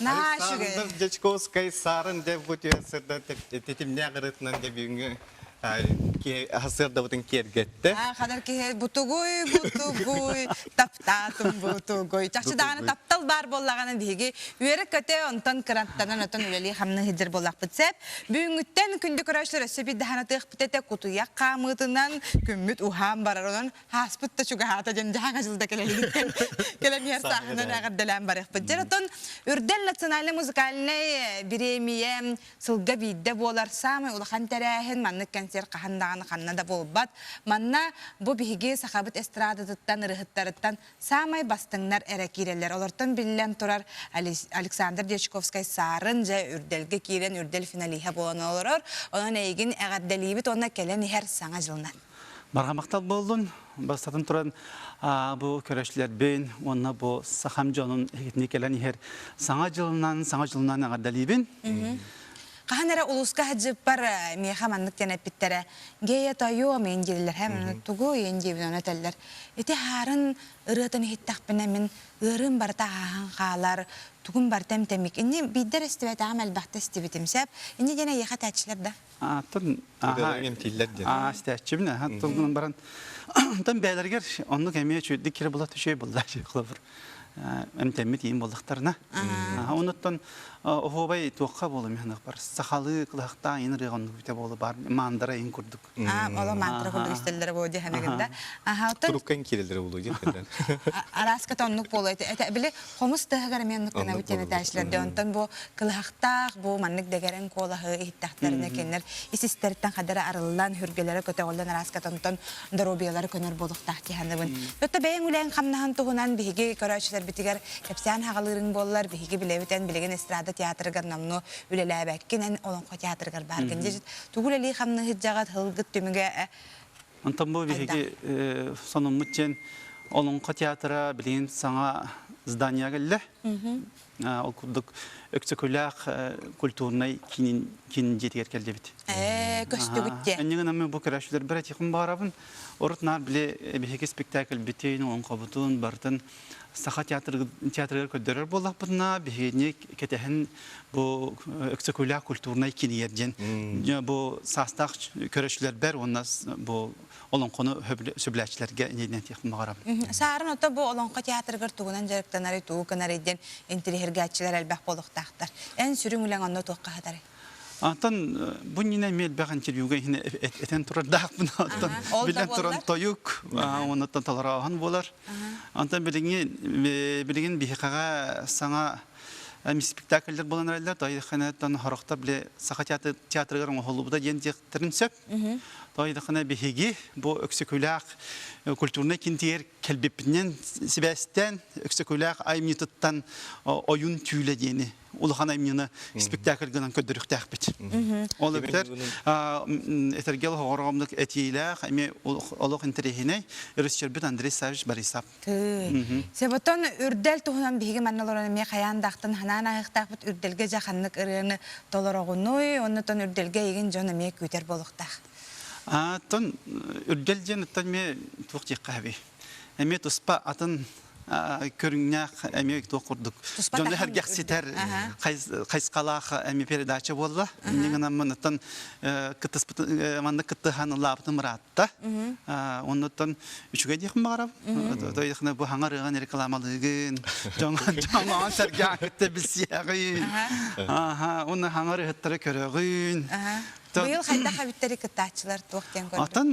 Александр Дьячковскай Саарын деп бу түһэн сырда тэтимнээх ырытынан дебүүҥҥү. Сырдабытын киэргэттэ. Ханар киһи бутугуй, бутугуй, таптаатым бутугуй. Чахчы даҕаны таптал баар буоллаҕына биһиги үөрэ-көтө онтон кыраттанан отон үлэлии хамныы сылдьар буоллахпыт сөп. Бүгүҥҥүттэн күндү көрөөччүлэр өссө биир даһанатыахпыт этэ кутуйах хаамыытынан күммүт уһаан барар онон ааспыт да чугаһаата диэн дьаһаҥа дьыл да кэлэлигиттэн кэлэн иһэр сааһынан эҕэрдэлээн барыахпыт. Дьэ отон Үрдэл национальнай музыкальнай бириэмийэ сылга биирдэ буолар саамай улахан тэрээһин маннык кэнсиэр хаһан даҕаны ханна да буолбат. Манна бу биһиги сахабыт эстрадатыттан, ырыһыттарыттан саамай бастыҥнар эрэ киирэллэр. Олортон биллэн турар Александр Дьячковскай Саарын дьэ Үрдэлгэ киирэн Үрдэл финалиһа буолан олорор. Онон эйигин эҕэрдэлиибит уонна кэлэн иһэр Саҥа дьылынан. Барҕа махтал буоллун. Бастатан туран бу көрөшлэрбин уонна бу сахам дьонун итини кэлэн иһэр Саҥа дьылынан, Саҥа дьылынан эҕэрдэлиибин. Хаһан эрэ улууска сылдьыппар миэхэ маннык диэн эппиттэрэ. Гея тойуом иин дииллэр. Һэм тугу иин диэбин ону этэллэр. Ити хаарын ырыатын иһиттэхпинэ мин ыарыым барыта ааһан хаалар, тугум барыта эмтэмик. Инни биирдэ эрэ истибэтэҕим элбэхтэ истибитим сөп. Инни диэн эйиэхэ этээччилэр да? Аттан эмтииллэр диэн. Аа, истээччибин. Аха, тылгынан баран. Онтон бэйэлэригэр оннук эмиэ үчүгүйдик кире була түшүй булла холобур. Эмтэммит иин буоллахтарына. Онуттан оһуобай туохха буолум иһин бар. Сахалыы кылаахтаа ин ырыа оннук бүтэ буолу бар мандара ин курдук. Аа, оло мантра курдук истэллэрэ буолу дии ханагында. Аха, оттон Туруккан киирэллэрэ буолуо диэн Арааска оннук буолуо. Это били хомус тыаһыгар эмиэ оннук гынабыт диэн этээччилэр. Онтон бу кылыһахтаах, бу маннык дэгэрэн куолаһы иһиттэхтэринэ кинилэр ис-истэриттэн хадара арыллан, хүргэлэрэ көтөҕүллэн арааска онтон доруобуйалара көнөр буолуохтаах дии саныыбын. Өттө бэйэҥ үлэҥ хамнаһын туһунан биһиги көрөөччүлэрбитигэр кэпсээн хаҕалыырыҥ буоллар, биһиги билэбит эн билигин эстрада театрыгар номнуо үлэлээбэккин, эн олоҥхо театрыгар бааргын. Дьэ, тугу үлэлии хамныы сылдьаҕыт, һылгыт түмүгэ Онтон бу биһиги сонуммут диэн Олоҥхо театра билигин саҥа здание кэллэ. Ол курдук Өксөкүлээх культурнай киинин киин дьиэтигэр кэллибит. Ээ, көстүгүт диэ. Эннигин ами бу көрөөччүлэрбэр этиэхпин баҕарабын. Урут наар били биһиги спектакльбитин, олоҥхобутун барытын Саха театрыгар көрдөрөр буоллахпытына, биһигини кэтэһэн бу Өксөкүлээх культурнай киинигэр диэн бу саастаах көрөөччүлэрбэр уонна бу олоҥхону сөбүлээччилэргэ иннинэн этиэхпин баҕарабын. Саарын ото бу олоҥхо театрыгар тугунан дьарыктанарый, тугу гынарый диэн интириэһиргээччилэр элбэх буолуохтаахтар. Эн сүрүн үлэҥ онно туохха сытарый? Онтон бу иннинэ эмиэ элбэх интервьюга иһин этэн турардаахпын. Оттон билэн туран тойук, оннуттан толорооһун буолар. Онтон билиҥҥи билигин биһиэхэҕэ саҥа спектакльлэр буолан эрэллэр. Тойдаххына хорохто били Саха театрыгар оҥоһуллубута диэн диэхтэрин сөп. Тойдаххына биһиги бу Өксөкүлээх культурнай киинтигэр кэлбиппитинэн сибээстээн Өксөкүлээх айымньытыттан ойун түүлэ диэни улахан айымньыны спектакль гынан көрдөрүөхтээхпит. Ол эбэтэр этэргэл оҕороҕомнук этиилээх, эмиэ олох интэриэһинэй режиссербит Андрей Савич Борисов. Себотон үрдэл туһунан биһиги манна олорон эмиэ хайаан даахтан ханаан ааһыахтаахпыт үрдэлгэ дьэ ханнык ырыаны толороҕунуй, оннутон үрдэлгэ эйигин дьон эмиэ күүтэр буолуохтаах. Оттон үрдэл диэн оттон эмиэ туох диэххэ эбий. Эмиэ туспа атын көрүҥнээх эмиэ туох курдук дьону сэргэхситэр хайысхалаах эмиэ передача буолла. Инньэ гынан манныттан кыттыспыт маннык кыттыһан ыллаабытым ыраатта. Оннуттан үчүгэй диэхпин баҕарабын. Тойдохна бу хаҥар ыган рекламалыыгын, дьоҥоон сэргээн кытта билсиэҕин. Аха, уонна хаҥар ыһыттары көрөҕүн. Быйыл хайдах эбиттэри кыттааччылар туох диэн көрдүҥ? Атын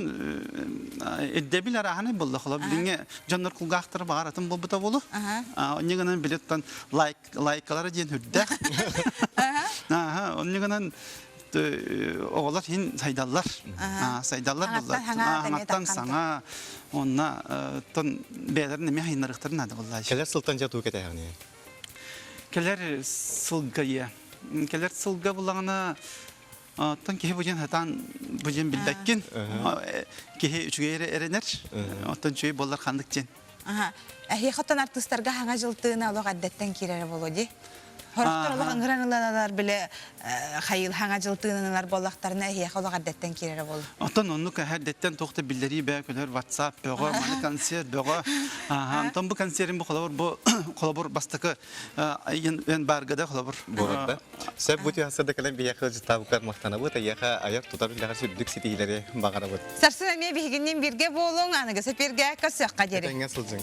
ирдэбил арааһынай буолла. Холобур, билиҥҥи дьоннор кулгаахтара баҕар атын буолбута буолуо. Онньу гынан билеттан лайк лайкалара диэн үрдээх. Аха, онньу гынан оҕолор иһин сайдаллар. Сайдаллар булла. Хаҥаттан саҥа онна тон бэйэлэрин эмиэ хайыннарыахтарын наада буолла. Кэлэр сылтан дьэ туу кэтэһэҕиний? Кэлэр сылга ийэ. Кэлэр сылга буллаҕына Оттон киһи бу диэн сатаан бу диэн билбэккин. Киһи үчүгэй эрэ эрэнэр. Оттон үчүгэй буоллар ханнык диэн. Эһиэхэ оттон артыыстарга хаҥа дьыл тыына олох эрдэттэн киирэрэ буолуо дии. Хорохтор олох ыҥыран ылалар биле хайыл хаҥа дьыл тыынанылар буоллахтарына эһиэхэ олох эрдэттэн киирэрэ буолуо. Оттон оннук эрдэттэн туох да биллэрии бээ көлөр WhatsApp бөҕө, маны концерт бөҕө. Онтон бу концерин бу холобур бу холобур бастакы эн баргада холобур. Буоларда. Сөп бу түһасырда кэлэн биһиэхэ ыалдьыттаабыккар махтанабыт, эйиэхэ айар тутар үлэҕэ сүрдүк ситиһиилэри баҕарабыт. Сарсын эмиэ биһигинниин бииргэ буолуҥ, аныгысы пиргэ көрсүөххэ диэри. Этэҥҥэ сылдьыҥ.